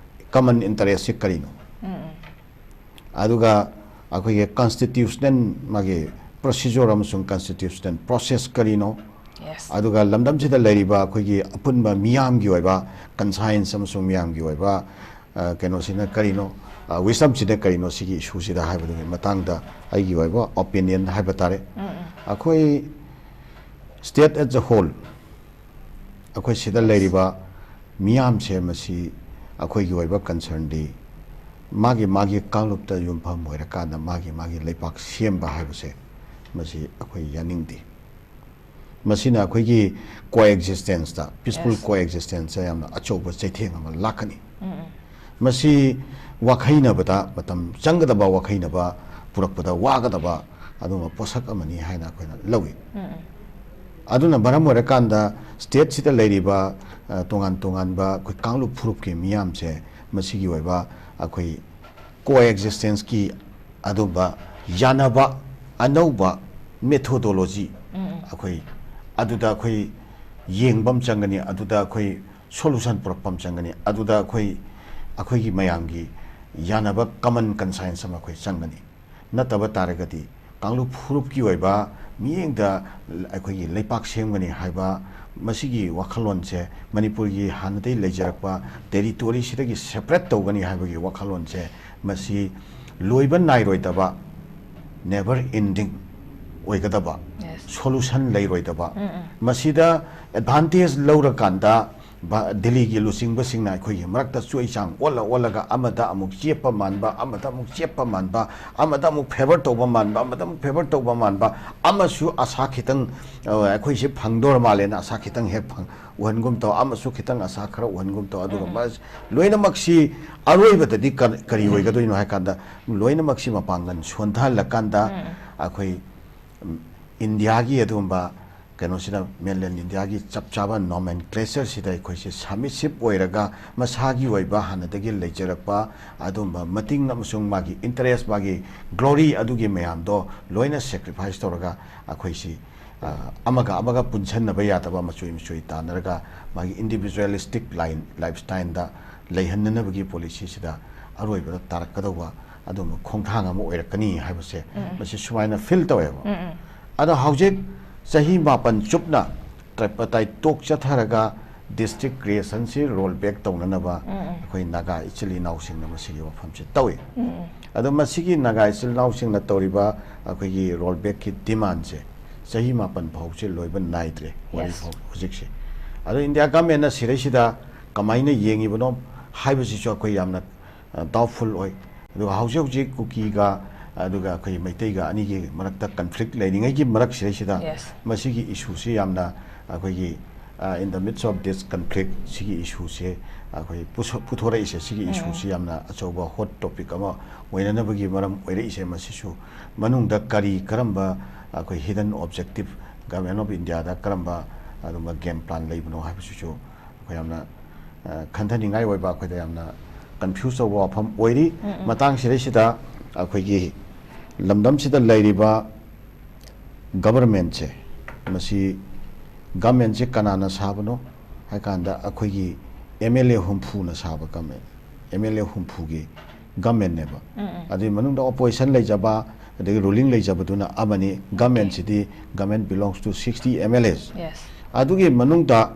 ꯀꯃꯟ ꯏꯟꯇꯔꯦꯁꯁꯦ ꯀꯔꯤꯅꯣ? ꯑꯗꯨꯒ ꯑꯩꯈꯣꯏꯒꯤ ꯀꯟꯁꯇꯤꯇ꯭ꯌꯨꯁꯅꯦꯜ ꯃꯥꯒꯤ ꯄ꯭ꯔꯣꯁꯤꯖꯔ ꯑꯃꯁꯨꯡ ꯀꯟꯁꯇꯤꯇ꯭ꯌꯨꯁꯅꯦꯜ ꯄ꯭ꯔꯣꯁꯦꯁ ꯀꯔꯤꯅꯣ? ꯑꯗꯨꯒ ꯂꯝꯗꯝꯁꯤꯗ ꯂꯩꯔꯤꯕ ꯑꯩꯈꯣꯏꯒꯤ ꯑꯄꯨꯟꯕ ꯃꯤꯌꯥꯝꯒꯤ ꯑꯣꯏꯕ ꯀꯟꯁꯥꯏꯟꯁ ꯑꯃꯁꯨꯡ ꯃꯤꯌꯥꯝꯒꯤ ꯑꯣꯏꯕ, ꯑ, ꯀꯩꯅꯣꯁꯤꯅ ꯀꯔꯤꯅꯣ, ꯑ, ꯋꯤꯁꯗꯝꯁꯤꯅ ꯀꯔꯤꯅꯣ, ꯁꯤꯒꯤ ꯏꯁꯨꯁꯤꯗ ꯍꯥꯏꯕꯗꯨꯒꯤ ꯃꯇꯥꯡꯗ ꯑꯩꯒꯤ ꯑꯣꯏꯕ ꯑꯣꯄꯤꯅꯤꯌꯟ ꯍꯥꯏꯕ ꯇꯥꯔꯦ꯫ ꯑꯩꯈꯣꯏ ꯁ꯭ꯇꯦꯠ ꯑꯦꯖ ꯑ ꯍꯣꯜ, ꯑꯩꯈꯣꯏ ꯁꯤꯗ ꯂꯩꯔꯤꯕ ꯃꯤꯌꯥꯝꯁꯦ, ꯃꯁꯤ ꯑꯩꯈꯣꯏꯒꯤ ꯑꯣꯏꯕ concernꯗꯤ ꯃꯥꯒꯤ ꯃꯥꯒꯤ ꯀꯥꯡꯂꯨꯞꯇ ꯌꯨꯝꯐꯝ ꯑꯣꯏꯔꯀꯥꯟꯗ ꯃꯥꯒꯤ ꯃꯥꯒꯤ ꯂꯩꯄꯥꯛ ꯁꯦꯝꯕ ꯍꯥꯏꯕꯁꯦ, ꯃꯁꯤ ꯑꯩꯈꯣꯏ ꯌꯥꯅꯤꯡꯗꯦ꯫ ꯃꯁꯤꯅ ꯑꯩꯈꯣꯏꯒꯤ coexistenceꯇ, peaceful Yes. coexistenceꯇ ꯌꯥꯝꯅ ꯑꯆꯧꯕ ꯆꯩꯊꯦꯡ ꯑꯃ ꯂꯥꯛꯀꯅꯤ꯫ ꯃꯁꯤ ꯋꯥꯈꯩꯅꯕꯗ ꯃꯇꯝ ꯆꯪꯒꯗꯕ, ꯋꯥꯈꯩꯅꯕ ꯄꯨꯔꯛꯄꯗ ꯋꯥꯒꯗꯕ ꯑꯗꯨꯒꯨꯝꯕ ꯄꯣꯠꯁꯛ ꯑꯃꯅꯤ ꯍꯥꯏꯅ ꯑꯩꯈꯣꯏꯅ ꯂꯧꯏ꯫ ꯑꯗꯨꯅ ꯃꯔꯝ ꯑꯣꯏꯔꯀꯥꯟꯗ stateꯁꯤꯗ ꯂꯩꯔꯤꯕ, ꯑ, ꯇꯣꯉꯥꯟ ꯇꯣꯉꯥꯟꯕ ꯑꯩꯈꯣꯏ ꯀꯥꯡꯂꯨꯞ ꯐꯨꯔꯨꯞꯀꯤ ꯃꯤꯌꯥꯝꯁꯦ, ꯃꯁꯤꯒꯤ ꯑꯣꯏꯕ ꯑꯩꯈꯣꯏ coexistenceꯀꯤ ꯑꯗꯨꯝꯕ ꯌꯥꯅꯕ ꯑꯅꯧꯕ methodology ꯑꯩꯈꯣꯏ ꯑꯗꯨꯗ ꯑꯩꯈꯣꯏ ꯌꯦꯡꯕ ꯑꯃ ꯆꯪꯒꯅꯤ, ꯑꯗꯨꯗ ꯑꯩꯈꯣꯏ solution ꯄꯨꯔꯛꯄ ꯑꯃ ꯆꯪꯒꯅꯤ, ꯑꯗꯨꯗ ꯑꯩꯈꯣꯏ, ꯑꯩꯈꯣꯏꯒꯤ ꯃꯌꯥꯝꯒꯤ ꯌꯥꯅꯕ common conscience ꯑꯃ ꯑꯩꯈꯣꯏ ꯆꯪꯒꯅꯤ꯫ ꯅꯠꯇꯕ ꯇꯥꯔꯒꯗꯤ ꯀꯥꯡꯂꯨꯞ ꯐꯨꯔꯨꯞꯀꯤ ꯑꯣꯏꯕ ꯃꯤꯠꯌꯦꯡꯗ ꯑꯩꯈꯣꯏꯒꯤ ꯂꯩꯄꯥꯛ ꯁꯦꯝꯒꯅꯤ ꯍꯥꯏꯕ ꯃꯁꯤꯒꯤ ꯋꯥꯈꯜꯂꯣꯟꯁꯦ, ꯃꯅꯤꯄꯨꯔꯒꯤ ꯍꯥꯟꯅꯗꯒꯤ ꯂꯩꯖꯔꯛꯄ territoryꯁꯤꯗꯒꯤ separate ꯇꯧꯒꯅꯤ ꯍꯥꯏꯕꯒꯤ ꯋꯥꯈꯜꯂꯣꯟꯁꯦ, ꯃꯁꯤ ꯂꯣꯏꯕ ꯅꯥꯏꯔꯣꯏꯗꯕ, never ending ꯑꯣꯏꯒꯗꯕ, Yes. solution ꯂꯩꯔꯣꯏꯗꯕ, ꯃꯁꯤꯗ advantage ꯂꯧꯔꯀꯥꯟꯗ ꯚ-, ꯗꯤꯜꯂꯤꯒꯤ ꯂꯨꯆꯤꯡꯕꯁꯤꯡꯅ ꯑꯩꯈꯣꯏꯒꯤ ꯃꯔꯛꯇ ꯆꯣꯏ ꯆꯥꯡ ꯑꯣꯜꯂ ꯑꯣꯜꯂꯒ ꯑꯃꯗ ꯑꯃꯨꯛ ꯆꯦꯞꯄ ꯃꯥꯟꯕ, ꯑꯃꯗ ꯑꯃꯨꯛ ꯆꯦꯞꯄ ꯃꯥꯟꯕ, ꯑꯃꯗ ꯑꯃꯨꯛ favour ꯇꯧꯕ ꯃꯥꯟꯕ, ꯑꯃꯗ ꯑꯃꯨꯛ favour ꯇꯧꯕ ꯃꯥꯟꯕ, ꯑꯃꯁꯨ ꯑꯁꯥ ꯈꯤꯇꯪ, ꯑ, ꯑꯩꯈꯣꯏꯁꯦ ꯐꯪꯗꯣꯔ ꯃꯥꯜꯂꯦꯅ ꯑꯁꯥ ꯈꯤꯇꯪ ꯍꯦꯛ ꯐꯪ-, ꯎꯍꯟꯒꯨꯝ ꯇꯧ, ꯑꯃꯁꯨ ꯈꯤꯇꯪ ꯑꯁꯥ ꯈꯔ ꯎꯍꯟꯒꯨꯝ ꯇꯧ꯫ ꯑꯗꯨꯒ ꯎꯝ꯫ ꯃꯁ-, ꯂꯣꯏꯅꯃꯛꯁꯤ ꯑꯔꯣꯏꯕꯗꯗꯤ ꯀ-, ꯀꯔꯤ ꯑꯣꯏꯒꯗꯣꯏꯅꯣ ꯍꯥꯏ ꯀꯥꯟꯗ, ꯂꯣꯏꯅꯃꯛꯁꯤ ꯃꯄꯥꯡꯒꯜ ꯁꯣꯟꯊꯍꯜꯂꯀꯥꯟꯗ ꯎꯝ꯫ ꯑꯩꯈꯣꯏ, ꯎꯝ, ꯏꯟꯗꯤꯌꯥꯒꯤ ꯑꯗꯨꯒꯨꯝꯕ ꯀꯩꯅꯣꯁꯤꯗ, mainland ꯏꯟꯗꯤꯌꯥꯒꯤ ꯆꯞ ꯆꯥꯕ nomenclatureꯁꯤꯗ ꯑꯩꯈꯣꯏꯁꯦ submissive ꯑꯣꯏꯔꯒ, ꯃꯁꯥꯒꯤ ꯑꯣꯏꯕ ꯍꯥꯟꯅꯗꯒꯤ ꯂꯩꯖꯔꯛꯄ ꯑꯗꯨꯝꯕ ꯃꯇꯤꯡ ꯑꯃꯁꯨꯡ ꯃꯥꯒꯤ interest, ꯃꯥꯒꯤ glory ꯑꯗꯨꯒꯤ ꯃꯌꯥꯝꯗꯣ ꯂꯣꯏꯅ sacrifice ꯇꯧꯔꯒ ꯑꯩꯈꯣꯏꯁꯤ, ꯑ, ꯑꯃꯒ ꯑꯃꯒ ꯄꯨꯟꯁꯟꯅꯕ ꯌꯥꯗꯕ, ꯃꯆꯣꯏ ꯃꯆꯣꯏ ꯇꯥꯟꯅꯔꯒ ꯃꯥꯒꯤ individualistic line, lifestyleꯗ ꯂꯩꯍꯟꯅꯅꯕꯒꯤ policyꯁꯤꯗ ꯑꯔꯣꯏꯕꯗ ꯇꯥꯔꯛꯀꯗꯧꯕ ꯑꯗꯨꯝꯕ ꯈꯣꯡꯊꯥꯡ ꯑꯃ ꯑꯣꯏꯔꯛꯀꯅꯤ ꯍꯥꯏꯕꯁꯦ, ꯎꯝ꯫ ꯃꯁꯤ ꯁꯨꯃꯥꯏꯅ feel ꯇꯧꯋꯦꯕ꯫ ꯎꯝ, ꯎꯝ꯫ ꯑꯗꯣ ꯍꯧꯖꯤꯛ ꯆꯍꯤ ꯃꯥꯄꯟ ꯆꯨꯞꯅ tripartite talk ꯆꯠꯊꯔꯒ district creationꯁꯤ roll back ꯇꯧꯅꯅꯕ ꯎꯝ, ꯎꯝ꯫ ꯑꯩꯈꯣꯏ ꯅꯥꯒꯥ ꯏꯆꯤꯜ ꯏꯅꯥꯎꯁꯤꯡꯅ ꯃꯁꯤꯒꯤ ꯋꯥꯐꯝꯁꯤ ꯇꯧꯏ꯫ ꯎꯝ, ꯎꯝ꯫ ꯑꯗꯣ ꯃꯁꯤꯒꯤ ꯅꯥꯒꯥ ꯏꯆꯤꯜ ꯏꯅꯥꯎꯁꯤꯡꯅ ꯇꯧꯔꯤꯕ ꯑꯩꯈꯣꯏꯒꯤ roll backꯀꯤ demandꯁꯦ ꯆꯍꯤ ꯃꯥꯄꯟ ꯐꯥꯎꯁꯦ ꯂꯣꯏꯕ ꯅꯥꯏꯗ꯭ꯔꯦ, ꯋꯥꯔꯤ Yes. ꯐꯥꯎ ꯍꯧꯖꯤꯛꯁꯦ꯫ ꯑꯗꯣ ꯏꯟꯗꯤꯌꯥ ꯒꯃꯦꯟꯅ ꯁꯤꯔꯩꯁꯤꯗ ꯀꯃꯥꯏꯅ ꯌꯦꯡꯉꯤꯕꯅꯣ ꯍꯥꯏꯕꯁꯤꯁꯨ ꯑꯩꯈꯣꯏ ꯌꯥꯝꯅ ꯗꯥꯎꯠꯐꯨꯜ ꯑꯣꯏ꯫ ꯑꯗꯨꯒ ꯍꯧꯖꯤꯛ ꯍꯧꯖꯤꯛ ꯀꯨꯀꯤꯒ ꯑꯗꯨꯒ ꯑꯩꯈꯣꯏ ꯃꯩꯇꯩꯒ ꯑꯅꯤꯒꯤ ꯃꯔꯛꯇ ꯀꯟꯐ꯭ꯂꯤꯛ ꯂꯩꯔꯤꯉꯩꯒꯤ ꯃꯔꯛꯁꯤꯗꯩꯁꯤꯗ Yes. ꯃꯁꯤꯒꯤ ꯏꯁꯨꯁꯤ ꯌꯥꯝꯅ ꯑꯩꯈꯣꯏꯒꯤ, in the midst of this conflict, ꯁꯤꯒꯤ ꯏꯁꯨꯁꯦ ꯑꯩꯈꯣꯏ ꯄꯨꯊꯣꯔꯛꯏꯁꯦ, ꯁꯤꯒꯤ ꯏꯁꯨꯁꯤ ꯌꯥꯝꯅ ꯑꯆꯧꯕ ꯍꯣꯠ ꯇꯣꯄꯤꯛ ꯑꯃ ꯑꯣꯏꯅꯅꯕꯒꯤ ꯃꯔꯝ ꯑꯣꯏꯔꯛꯏꯁꯦ꯫ ꯃꯁꯤꯁꯨ ꯃꯅꯨꯡꯗ ꯀꯔꯤ, ꯀꯔꯝꯕ ꯑꯩꯈꯣꯏ ꯍꯤꯗꯟ ꯑꯣꯕꯖꯦꯛꯇꯤꯞ ꯒꯚꯔꯟꯃꯦꯟ ꯑꯣꯐ ꯏꯟꯗꯤꯌꯥꯗ ꯀꯔꯝꯕ ꯑꯗꯨꯝꯕ ꯒꯦꯝ ꯄ꯭ꯂꯥꯟ ꯂꯩꯕꯅꯣ ꯍꯥꯏꯕꯁꯤꯁꯨ ꯑꯩꯈꯣꯏ ꯌꯥꯝꯅ, ꯑ, ꯈꯟꯊꯅꯤꯡꯉꯥꯏ ꯑꯣꯏꯕ, ꯑꯩꯈꯣꯏꯗ ꯌꯥꯝꯅ ꯀꯟꯐ꯭ꯌꯨꯁ ꯇꯧꯕ ꯋꯥꯐꯝ ꯑꯣꯏꯔꯤ꯫ ꯃꯇꯥꯡꯁꯤꯗꯩꯁꯤꯗ ꯑꯩꯈꯣꯏꯒꯤ ꯂꯝꯗꯝꯁꯤꯗ ꯂꯩꯔꯤꯕ ꯒꯚꯔꯟꯃꯦꯟꯁꯦ, ꯃꯁꯤ ꯒꯚꯔꯟꯃꯦꯟꯁꯦ ꯀꯅꯥꯅ ꯁꯥꯕꯅꯣ ꯍꯥꯏ ꯀꯥꯟꯗ ꯑꯩꯈꯣꯏꯒꯤ ꯑꯦꯝ ꯑꯦꯜ ꯑꯦ ꯍꯨꯝꯐꯨꯅ ꯁꯥꯕ ꯒꯚꯔꯟꯃꯦꯟ, ꯑꯦꯝ ꯑꯦꯜ ꯑꯦ ꯍꯨꯝꯐꯨꯒꯤ ꯒꯚꯔꯟꯃꯦꯟꯅꯦꯕ꯫ ꯑꯗꯨꯒꯤ ꯃꯅꯨꯡꯗ ꯑꯣꯄꯣꯖꯤꯁꯟ ꯂꯩꯖꯕ, ꯑꯗꯒꯤ ꯔꯨꯂꯤꯡ ꯂꯩꯖꯕꯗꯨꯅ ꯑꯃꯅꯤ꯫ ꯒꯚꯔꯟꯃꯦꯟꯁꯤꯗꯤ, government belongs to sixty M L As꯫ Yes. ꯑꯗꯨꯒꯤ ꯃꯅꯨꯡꯗ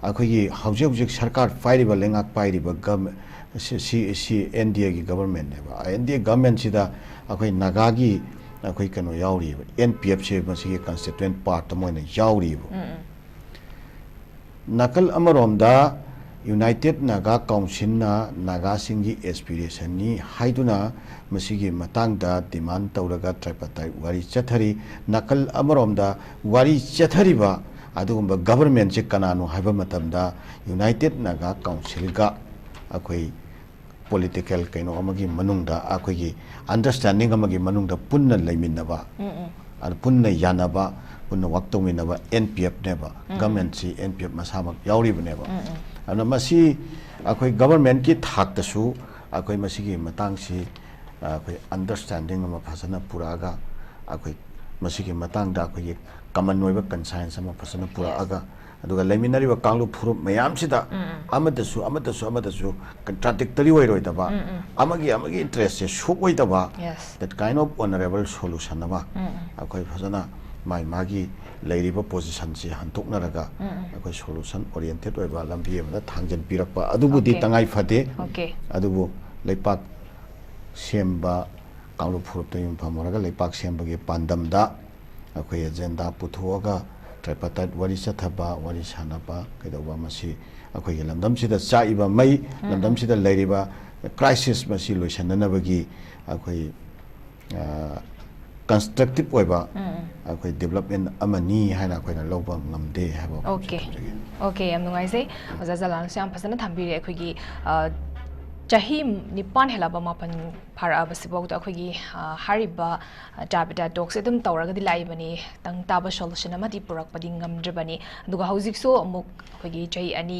ꯑꯩꯈꯣꯏꯒꯤ ꯍꯧꯖꯤꯛ ꯍꯧꯖꯤꯛ ꯁꯔꯀꯥꯔ ꯄꯥꯏꯔꯤꯕ, ꯂꯩꯉꯥꯛ ꯄꯥꯏꯔꯤꯕ ꯒꯚꯔꯟꯃꯦꯟ, ꯁꯤ, ꯁꯤ, ꯁꯤ ꯑꯦꯟ ꯗꯤ ꯑꯦꯒꯤ ꯒꯚꯔꯟꯃꯦꯟꯅꯦꯕ꯫ ꯑꯦꯟ ꯗꯤ ꯑꯦ ꯒꯚꯔꯟꯃꯦꯟꯁꯤꯗ ꯑꯩꯈꯣꯏ ꯅꯥꯒꯥꯒꯤ ꯑꯩꯈꯣꯏ ꯀꯩꯅꯣ ꯌꯥꯎꯔꯤꯕ, ꯑꯦꯟ ꯄꯤ ꯑꯦꯐꯁꯦ ꯃꯁꯤꯒꯤ ꯀꯟꯁꯇꯤꯇ꯭ꯋꯦꯟ ꯄꯥꯔꯠ ꯑꯃ ꯑꯣꯏꯅ ꯌꯥꯎꯔꯤꯕ꯫ ꯅꯥꯀꯜ ꯑꯃꯔꯣꯝꯗ ꯌꯨꯅꯥꯏꯇꯦꯠ ꯅꯥꯒꯥ ꯀꯥꯎꯟꯁꯤꯜꯅ ꯅꯥꯒꯥꯁꯤꯡꯒꯤ ꯑꯦꯁꯄꯤꯔꯦꯁꯟꯅꯤ ꯍꯥꯏꯗꯨꯅ ꯃꯁꯤꯒꯤ ꯃꯇꯥꯡꯗ ꯗꯤꯃꯥꯟ ꯇꯧꯔꯒ ꯇ꯭ꯔꯥꯏꯄꯥꯇꯥꯏꯠ ꯋꯥꯔꯤ ꯆꯠꯊꯔꯤ꯫ ꯅꯥꯀꯜ ꯑꯃꯔꯣꯝꯗ ꯋꯥꯔꯤ ꯆꯠꯊꯔꯤꯕ ꯑꯗꯨꯒꯨꯝꯕ ꯒꯚꯔꯟꯃꯦꯟꯁꯦ ꯀꯅꯥꯅꯣ ꯍꯥꯏꯕ ꯃꯇꯝꯗ ꯌꯨꯅꯥꯏꯇꯦꯠ ꯅꯥꯒꯥ ꯀꯥꯎꯟꯁꯤꯜꯒ ꯑꯩꯈꯣꯏ ꯄꯣꯂꯤꯇꯤꯀꯦꯜ ꯀꯩꯅꯣ ꯑꯃꯒꯤ ꯃꯅꯨꯡꯗ, ꯑꯩꯈꯣꯏꯒꯤ ꯑꯟꯗꯔꯁ꯭ꯇꯦꯟꯗꯤꯡ ꯑꯃꯒꯤ ꯃꯅꯨꯡꯗ ꯄꯨꯟꯅ ꯂꯩꯃꯤꯟꯅꯕ, ꯑꯗ ꯄꯨꯟꯅ ꯌꯥꯅꯕ, ꯄꯨꯟꯅ ꯋꯥꯛ ꯇꯧꯃꯤꯟꯅꯕ ꯑꯦꯟ ꯄꯤ ꯑꯦꯐꯅꯦꯕ꯫ ꯒꯚꯔꯟꯃꯦꯟꯁꯤ ꯑꯦꯟ ꯄꯤ ꯑꯦꯐ ꯃꯁꯥꯃꯛ ꯌꯥꯎꯔꯤꯕꯅꯦꯕ꯫ ꯑꯗꯨꯅ ꯃꯁꯤ ꯑꯩꯈꯣꯏ ꯒꯚꯔꯟꯃꯦꯟꯀꯤ ꯊꯥꯛꯇꯁꯨ ꯑꯩꯈꯣꯏ ꯃꯁꯤꯒꯤ ꯃꯇꯥꯡꯁꯤ, ꯑ, ꯑꯩꯈꯣꯏ ꯑꯟꯗꯔꯁ꯭ꯇꯦꯟꯗꯤꯡ ꯑꯃ ꯐꯖꯅ ꯄꯨꯔꯛꯑꯒ, ꯑꯩꯈꯣꯏ ꯃꯁꯤꯒꯤ ꯃꯇꯥꯡꯗ ꯑꯩꯈꯣꯏꯒꯤ ꯀꯃꯟ ꯑꯣꯏꯕ ꯀꯟꯁꯥꯏꯟꯁ ꯑꯃ ꯐꯖꯅ ꯄꯨꯔꯛꯑꯒ, ꯑꯗꯨꯒ ꯂꯩꯃꯤꯟꯅꯔꯤꯕ ꯀꯥꯡꯂꯨꯞ ꯐꯨꯔꯨꯞ ꯃꯌꯥꯝꯁꯤꯗ ꯑꯃꯗꯁꯨ, ꯑꯃꯗꯁꯨ, ꯑꯃꯗꯁꯨ ꯀꯟꯇ꯭ꯔꯥꯗꯤꯛꯇꯔꯤ ꯑꯣꯏꯔꯣꯏꯗꯕ, ꯑꯃꯒꯤ, ꯑꯃꯒꯤ ꯏꯟꯇꯔꯦꯁꯁꯦ ꯁꯣꯛꯑꯣꯏꯗꯕ, Yes. that kind of honourable solution ꯑꯃ ꯑꯩꯈꯣꯏ ꯐꯖꯅ ꯃꯥꯏ ꯃꯥꯒꯤ ꯂꯩꯔꯤꯕ ꯄꯣꯖꯤꯁꯟꯁꯤ ꯍꯟꯗꯣꯛꯅꯔꯒ ꯑꯩꯈꯣꯏ ꯁꯣꯂꯨꯁꯟ ꯑꯣꯔꯤꯌꯦꯟꯇꯦꯠ ꯑꯣꯏꯕ ꯂꯝꯕꯤ ꯑꯃꯗ ꯊꯥꯡꯖꯤꯟꯕꯤꯔꯛꯄ ꯑꯗꯨꯕꯨꯗꯤ Okay. ꯇꯉꯥꯏ ꯐꯗꯦ꯫ Okay. ꯑꯗꯨꯕꯨ ꯂꯩꯄꯥꯛ ꯁꯦꯝꯕ ꯀꯥꯡꯂꯨꯞ ꯐꯨꯔꯨꯞꯇ ꯌꯨꯝꯐꯝ ꯑꯣꯏꯔꯒ ꯂꯩꯄꯥꯛ ꯁꯦꯝꯕꯒꯤ ꯄꯥꯟꯗꯝꯗ ꯑꯩꯈꯣꯏ ꯑꯦꯖꯦꯟꯗꯥ ꯄꯨꯊꯣꯛꯑꯒ ꯇ꯭ꯔꯥꯏꯄꯥꯇꯥꯏꯠ ꯋꯥꯔꯤ ꯆꯠꯊꯕ, ꯋꯥꯔꯤ ꯁꯥꯟꯅꯕ, ꯀꯩꯗꯧꯕ, ꯃꯁꯤ ꯑꯩꯈꯣꯏꯒꯤ ꯂꯝꯗꯝꯁꯤꯗ ꯆꯥꯛꯏꯕ ꯃꯩ, ꯎꯝ꯫ ꯂꯝꯗꯝꯁꯤꯗ ꯂꯩꯔꯤꯕ ꯀ꯭ꯔꯥꯏꯁꯤꯁ ꯃꯁꯤ ꯂꯣꯏꯁꯤꯟꯅꯅꯕꯒꯤ ꯑꯩꯈꯣꯏ, ꯑ, ꯀꯟꯁꯇ꯭ꯔꯛꯇꯤꯞ ꯑꯣꯏꯕ ꯎꯝ꯫ ꯑꯩꯈꯣꯏ ꯗꯤꯕꯂꯞꯃꯦꯟ ꯑꯃꯅꯤ ꯍꯥꯏꯅ ꯑꯩꯈꯣꯏꯅ ꯂꯧꯕ ꯉꯝꯗꯦ ꯍꯥꯏꯕ ꯋꯥꯐꯝꯁꯤ ꯑꯣꯀꯦ꯫ ꯊꯝꯖꯒꯦ꯫ ꯑꯣꯀꯦ, ꯌꯥꯝ ꯅꯨꯡꯉꯥꯏꯖꯩ꯫ ꯑꯣꯖꯥ ꯖꯂꯥꯜꯅꯁꯨ ꯌꯥꯝ ꯐꯖꯅ ꯊꯝꯕꯤꯔꯦ꯫ ꯑꯩꯈꯣꯏꯒꯤ, ꯑ, ꯆꯍꯤ ꯅꯤꯄꯥꯟ ꯍꯦꯜꯂꯕ, ꯃꯥꯄꯟ ꯐꯥꯔꯛꯑꯕꯁꯤꯐꯥꯎꯗ ꯑꯩꯈꯣꯏꯒꯤ, ꯑ, ꯍꯥꯏꯔꯤꯕ, ꯑ, ꯇ꯭ꯔꯥꯏꯄꯥꯇꯥꯏꯠ ꯇꯣꯛꯁꯦ ꯑꯗꯨꯝ ꯇꯧꯔꯒꯗꯤ ꯂꯥꯛꯏꯕꯅꯤ, ꯇꯪ ꯇꯥꯕ ꯁꯣꯂꯨꯁꯟ ꯑꯃꯗꯤ ꯄꯨꯔꯛꯄꯗꯤ ꯉꯝꯗ꯭ꯔꯤꯕꯅꯤ꯫ ꯑꯗꯨꯒ ꯍꯧꯖꯤꯛꯁꯨ ꯑꯃꯨꯛ ꯑꯩꯈꯣꯏꯒꯤ ꯆꯍꯤ ꯑꯅꯤ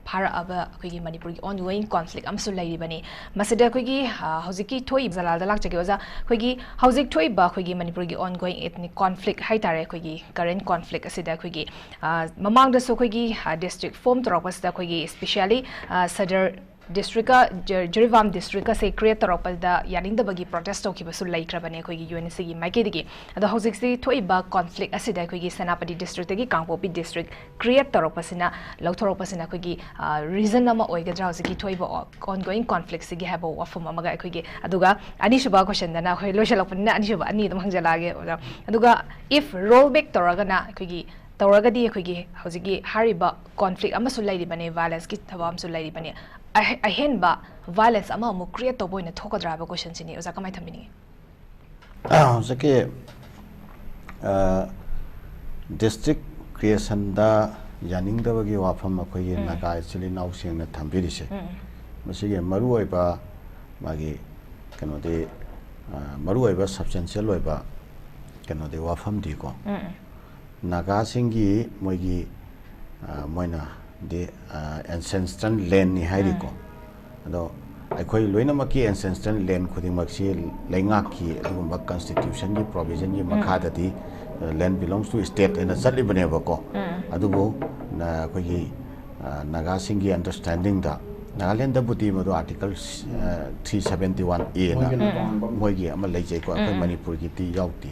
ꯐꯥꯔꯛꯑꯕ ꯑꯩꯈꯣꯏꯒꯤ ꯃꯅꯤꯄꯨꯔꯒꯤ ongoing conflict ꯑꯃꯁꯨ ꯂꯩꯔꯤꯕꯅꯤ꯫ ꯃꯁꯤꯗ ꯑꯩꯈꯣꯏꯒꯤ, ꯑ, ꯍꯧꯖꯤꯛꯀꯤ ꯊꯣꯛꯏꯕ, ꯖꯂꯥꯜꯗ ꯂꯥꯛꯆꯒꯦ ꯑꯣꯖꯥ, ꯑꯩꯈꯣꯏꯒꯤ ꯍꯧꯖꯤꯛ ꯊꯣꯛꯏꯕ ꯑꯩꯈꯣꯏꯒꯤ ꯃꯅꯤꯄꯨꯔꯒꯤ ongoing ethnic conflict ꯍꯥꯏꯇꯥꯔꯦ, ꯑꯩꯈꯣꯏꯒꯤ current conflict ꯑꯁꯤꯗ ꯑꯩꯈꯣꯏꯒꯤ, ꯑ, ꯃꯃꯥꯡꯗꯁꯨ ꯑꯩꯈꯣꯏꯒꯤ, ꯑ, district form ꯇꯧꯔꯛꯄꯁꯤꯗ ꯑꯩꯈꯣꯏꯒꯤ specially, ꯑ, ꯁꯗꯔ districtꯀ, ꯖ-, ꯖꯤꯔꯤꯕꯥꯝ districtꯀꯁꯦ create ꯇꯧꯔꯛꯄꯗ ꯌꯥꯅꯤꯡꯗꯕꯒꯤ protest ꯇꯧꯈꯤꯕꯁꯨ ꯂꯩꯈ꯭ꯔꯕꯅꯦ ꯑꯩꯈꯣꯏꯒꯤ UNCꯒꯤ ꯃꯥꯏꯀꯩꯗꯒꯤ꯫ ꯑꯗꯣ ꯍꯧꯖꯤꯛꯁꯤ ꯊꯣꯛꯏꯕ conflict ꯑꯁꯤꯗ ꯑꯩꯈꯣꯏꯒꯤ ꯁꯦꯅꯥꯄꯇꯤ districtꯇꯒꯤ ꯀꯥꯡꯄꯣꯛꯄꯤ district create ꯇꯧꯔꯛꯄꯁꯤꯅ, ꯂꯧꯊꯣꯔꯛꯄꯁꯤꯅ ꯑꯩꯈꯣꯏꯒꯤ, ꯑ, reason ꯑꯃ ꯑꯣꯏꯒꯗ꯭ꯔꯥ ꯍꯧꯖꯤꯛꯀꯤ ꯊꯣꯛꯏꯕ o-, ongoing conflictꯁꯤꯒꯤ ꯍꯥꯏꯕ ꯋꯥꯐꯝ ꯑꯃꯒ ꯑꯩꯈꯣꯏꯒꯤ, ꯑꯗꯨꯒ ꯑꯅꯤꯁꯨꯕ questionꯗꯅ ꯑꯩꯈꯣꯏ ꯂꯣꯏꯁꯤꯜꯂꯛꯄꯅꯤꯅ ꯑꯅꯤꯁꯨꯕ ꯑꯅꯤ ꯑꯗꯨꯝ ꯍꯪꯖꯜꯂꯛꯑꯒꯦ ꯑꯣꯖꯥ꯫ ꯑꯗꯨꯒ if roll back ꯇꯧꯔꯒꯅ ꯑꯩꯈꯣꯏꯒꯤ, ꯇꯧꯔꯒꯗꯤ ꯑꯩꯈꯣꯏꯒꯤ ꯍꯧꯖꯤꯛꯀꯤ ꯍꯥꯏꯔꯤꯕ conflict ꯑꯃꯁꯨ ꯂꯩꯔꯤꯕꯅꯦ, violenceꯀꯤ ꯊꯕꯛ ꯑꯃꯁꯨ ꯂꯩꯔꯤꯕꯅꯦ, ꯑꯍꯦ-, ꯑꯍꯦꯟꯕ violence ꯑꯃ ꯑꯃꯨꯛ create ꯇꯧꯕ ꯑꯣꯏꯅ ꯊꯣꯛꯀꯗ꯭ꯔꯥ ꯍꯥꯏꯕ questionꯁꯤꯅꯤ ꯑꯣꯖꯥ, ꯀꯃꯥꯏꯅ ꯊꯝꯕꯤꯅꯤꯡꯉꯤ? ꯍꯧꯖꯤꯛꯀꯤ, ꯑ, district creationꯗ ꯌꯥꯅꯤꯡꯗꯕꯒꯤ ꯋꯥꯐꯝ ꯑꯩꯈꯣꯏꯒꯤ ꯎꯝ꯫ ꯅꯥꯒꯥ ꯏꯆꯤꯜ ꯏꯅꯥꯎꯁꯤꯡꯅ ꯊꯝꯕꯤꯔꯤꯁꯦ, ꯎꯝ꯫ ꯃꯁꯤꯒꯤ ꯃꯔꯨꯑꯣꯏꯕ ꯃꯥꯒꯤ ꯀꯩꯅꯣꯗꯤ, ꯑ, ꯃꯔꯨꯑꯣꯏꯕ substantial ꯑꯣꯏꯕ ꯀꯩꯅꯣꯗꯤ ꯋꯥꯐꯝꯗꯤꯀꯣ, ꯎꯝ꯫ ꯅꯥꯒꯥꯁꯤꯡꯒꯤ ꯃꯣꯏꯒꯤ, ꯑ, ꯃꯣꯏꯅꯗꯤ, ꯑ, ancestral landꯅꯤ ꯍꯥꯏꯔꯤꯀꯣ꯫ ꯎꯝ꯫ ꯑꯗꯣ ꯑꯩꯈꯣꯏ ꯂꯣꯏꯅꯃꯛꯀꯤ ancestral land ꯈꯨꯗꯤꯡꯃꯛꯁꯤ ꯂꯩꯉꯥꯛꯀꯤ ꯑꯗꯨꯒꯨꯝꯕ constitutionꯒꯤ provisionꯒꯤ ꯎꯝ꯫ ꯃꯈꯥꯗꯗꯤ, ꯑ, land belongs to state ꯍꯥꯏꯅ ꯆꯠꯂꯤꯕꯅꯦꯕꯀꯣ꯫ ꯎꯝ꯫ ꯑꯗꯨꯕꯨ ꯅ-, ꯑꯩꯈꯣꯏꯒꯤ, ꯑ, ꯅꯥꯒꯥꯁꯤꯡꯒꯤ understandingꯗ, ꯅꯥꯒꯥꯂꯦꯟꯗꯕꯨꯗꯤ ꯃꯗꯨ article, ꯑ, three seventy one Aꯅ ꯃꯣꯏꯒꯤ ꯎꯝ꯫ ꯃꯣꯏꯒꯤ ꯑꯃ ꯂꯩꯖꯩꯀꯣ, ꯑꯩꯈꯣꯏ ꯎꯝ, ꯎꯝ꯫ ꯃꯅꯤꯄꯨꯔꯒꯤꯗꯤ ꯌꯥꯎꯗꯦ꯫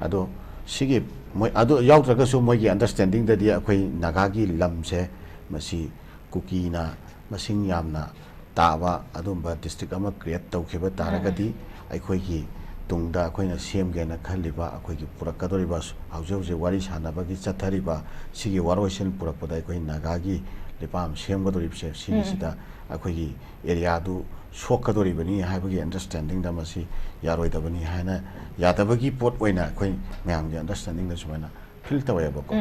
ꯑꯗꯣ ꯁꯤꯒꯤ ꯃꯣꯏ, ꯑꯗꯨ ꯌꯥꯎꯗ꯭ꯔꯒꯁꯨ ꯃꯣꯏꯒꯤ understandingꯗꯗꯤ ꯑꯩꯈꯣꯏ ꯅꯥꯒꯥꯒꯤ ꯂꯝꯁꯦ ꯃꯁꯤ ꯀꯨꯀꯤꯅ ꯃꯁꯤꯡ ꯌꯥꯝꯅ ꯇꯥꯕ ꯑꯗꯨꯝꯕ district ꯑꯃ create ꯇꯧꯈꯤꯕ ꯇꯥꯔꯒꯗꯤ ꯎꯝ꯫ ꯑꯩꯈꯣꯏꯒꯤ, ꯇꯨꯡꯗ ꯑꯩꯈꯣꯏꯅ ꯁꯦꯝꯒꯦꯅ ꯈꯜꯂꯤꯕ, ꯑꯩꯈꯣꯏꯒꯤ ꯄꯨꯔꯛꯀꯗꯧꯔꯤꯕ, ꯍꯧꯖꯤꯛ ꯍꯧꯖꯤꯛ ꯋꯥꯔꯤ ꯁꯥꯟꯅꯕꯒꯤ ꯆꯠꯊꯔꯤꯕ ꯁꯤꯒꯤ ꯋꯥꯔꯣꯏꯁꯤꯟ ꯄꯨꯔꯛꯄꯗ ꯑꯩꯈꯣꯏ ꯅꯥꯒꯥꯒꯤ ꯂꯩꯄꯥꯛ ꯑꯃ ꯁꯦꯝꯒꯗꯧꯔꯤꯕꯁꯦ, ꯁꯤꯒꯤꯁꯤꯗ ꯑꯩꯈꯣꯏꯒꯤ ꯑꯦꯔꯤꯌꯥꯗꯨ ꯁꯣꯛꯀꯗꯧꯔꯤꯕꯅꯤ ꯍꯥꯏꯕꯒꯤ ꯑꯟꯗꯔꯁ꯭ꯇꯦꯟꯗꯤꯡꯗ ꯃꯁꯤ ꯌꯥꯔꯣꯏꯗꯕꯅꯤ ꯍꯥꯏꯅ, ꯌꯥꯗꯕꯒꯤ ꯄꯣꯠ ꯑꯣꯏꯅ ꯑꯩꯈꯣꯏ ꯃꯌꯥꯝꯒꯤ ꯑꯟꯗꯔꯁ꯭ꯇꯦꯟꯗꯤꯡꯗ ꯁꯨꯃꯥꯏꯅ ꯐꯤꯜ ꯇꯧꯋꯦꯕꯀꯣ꯫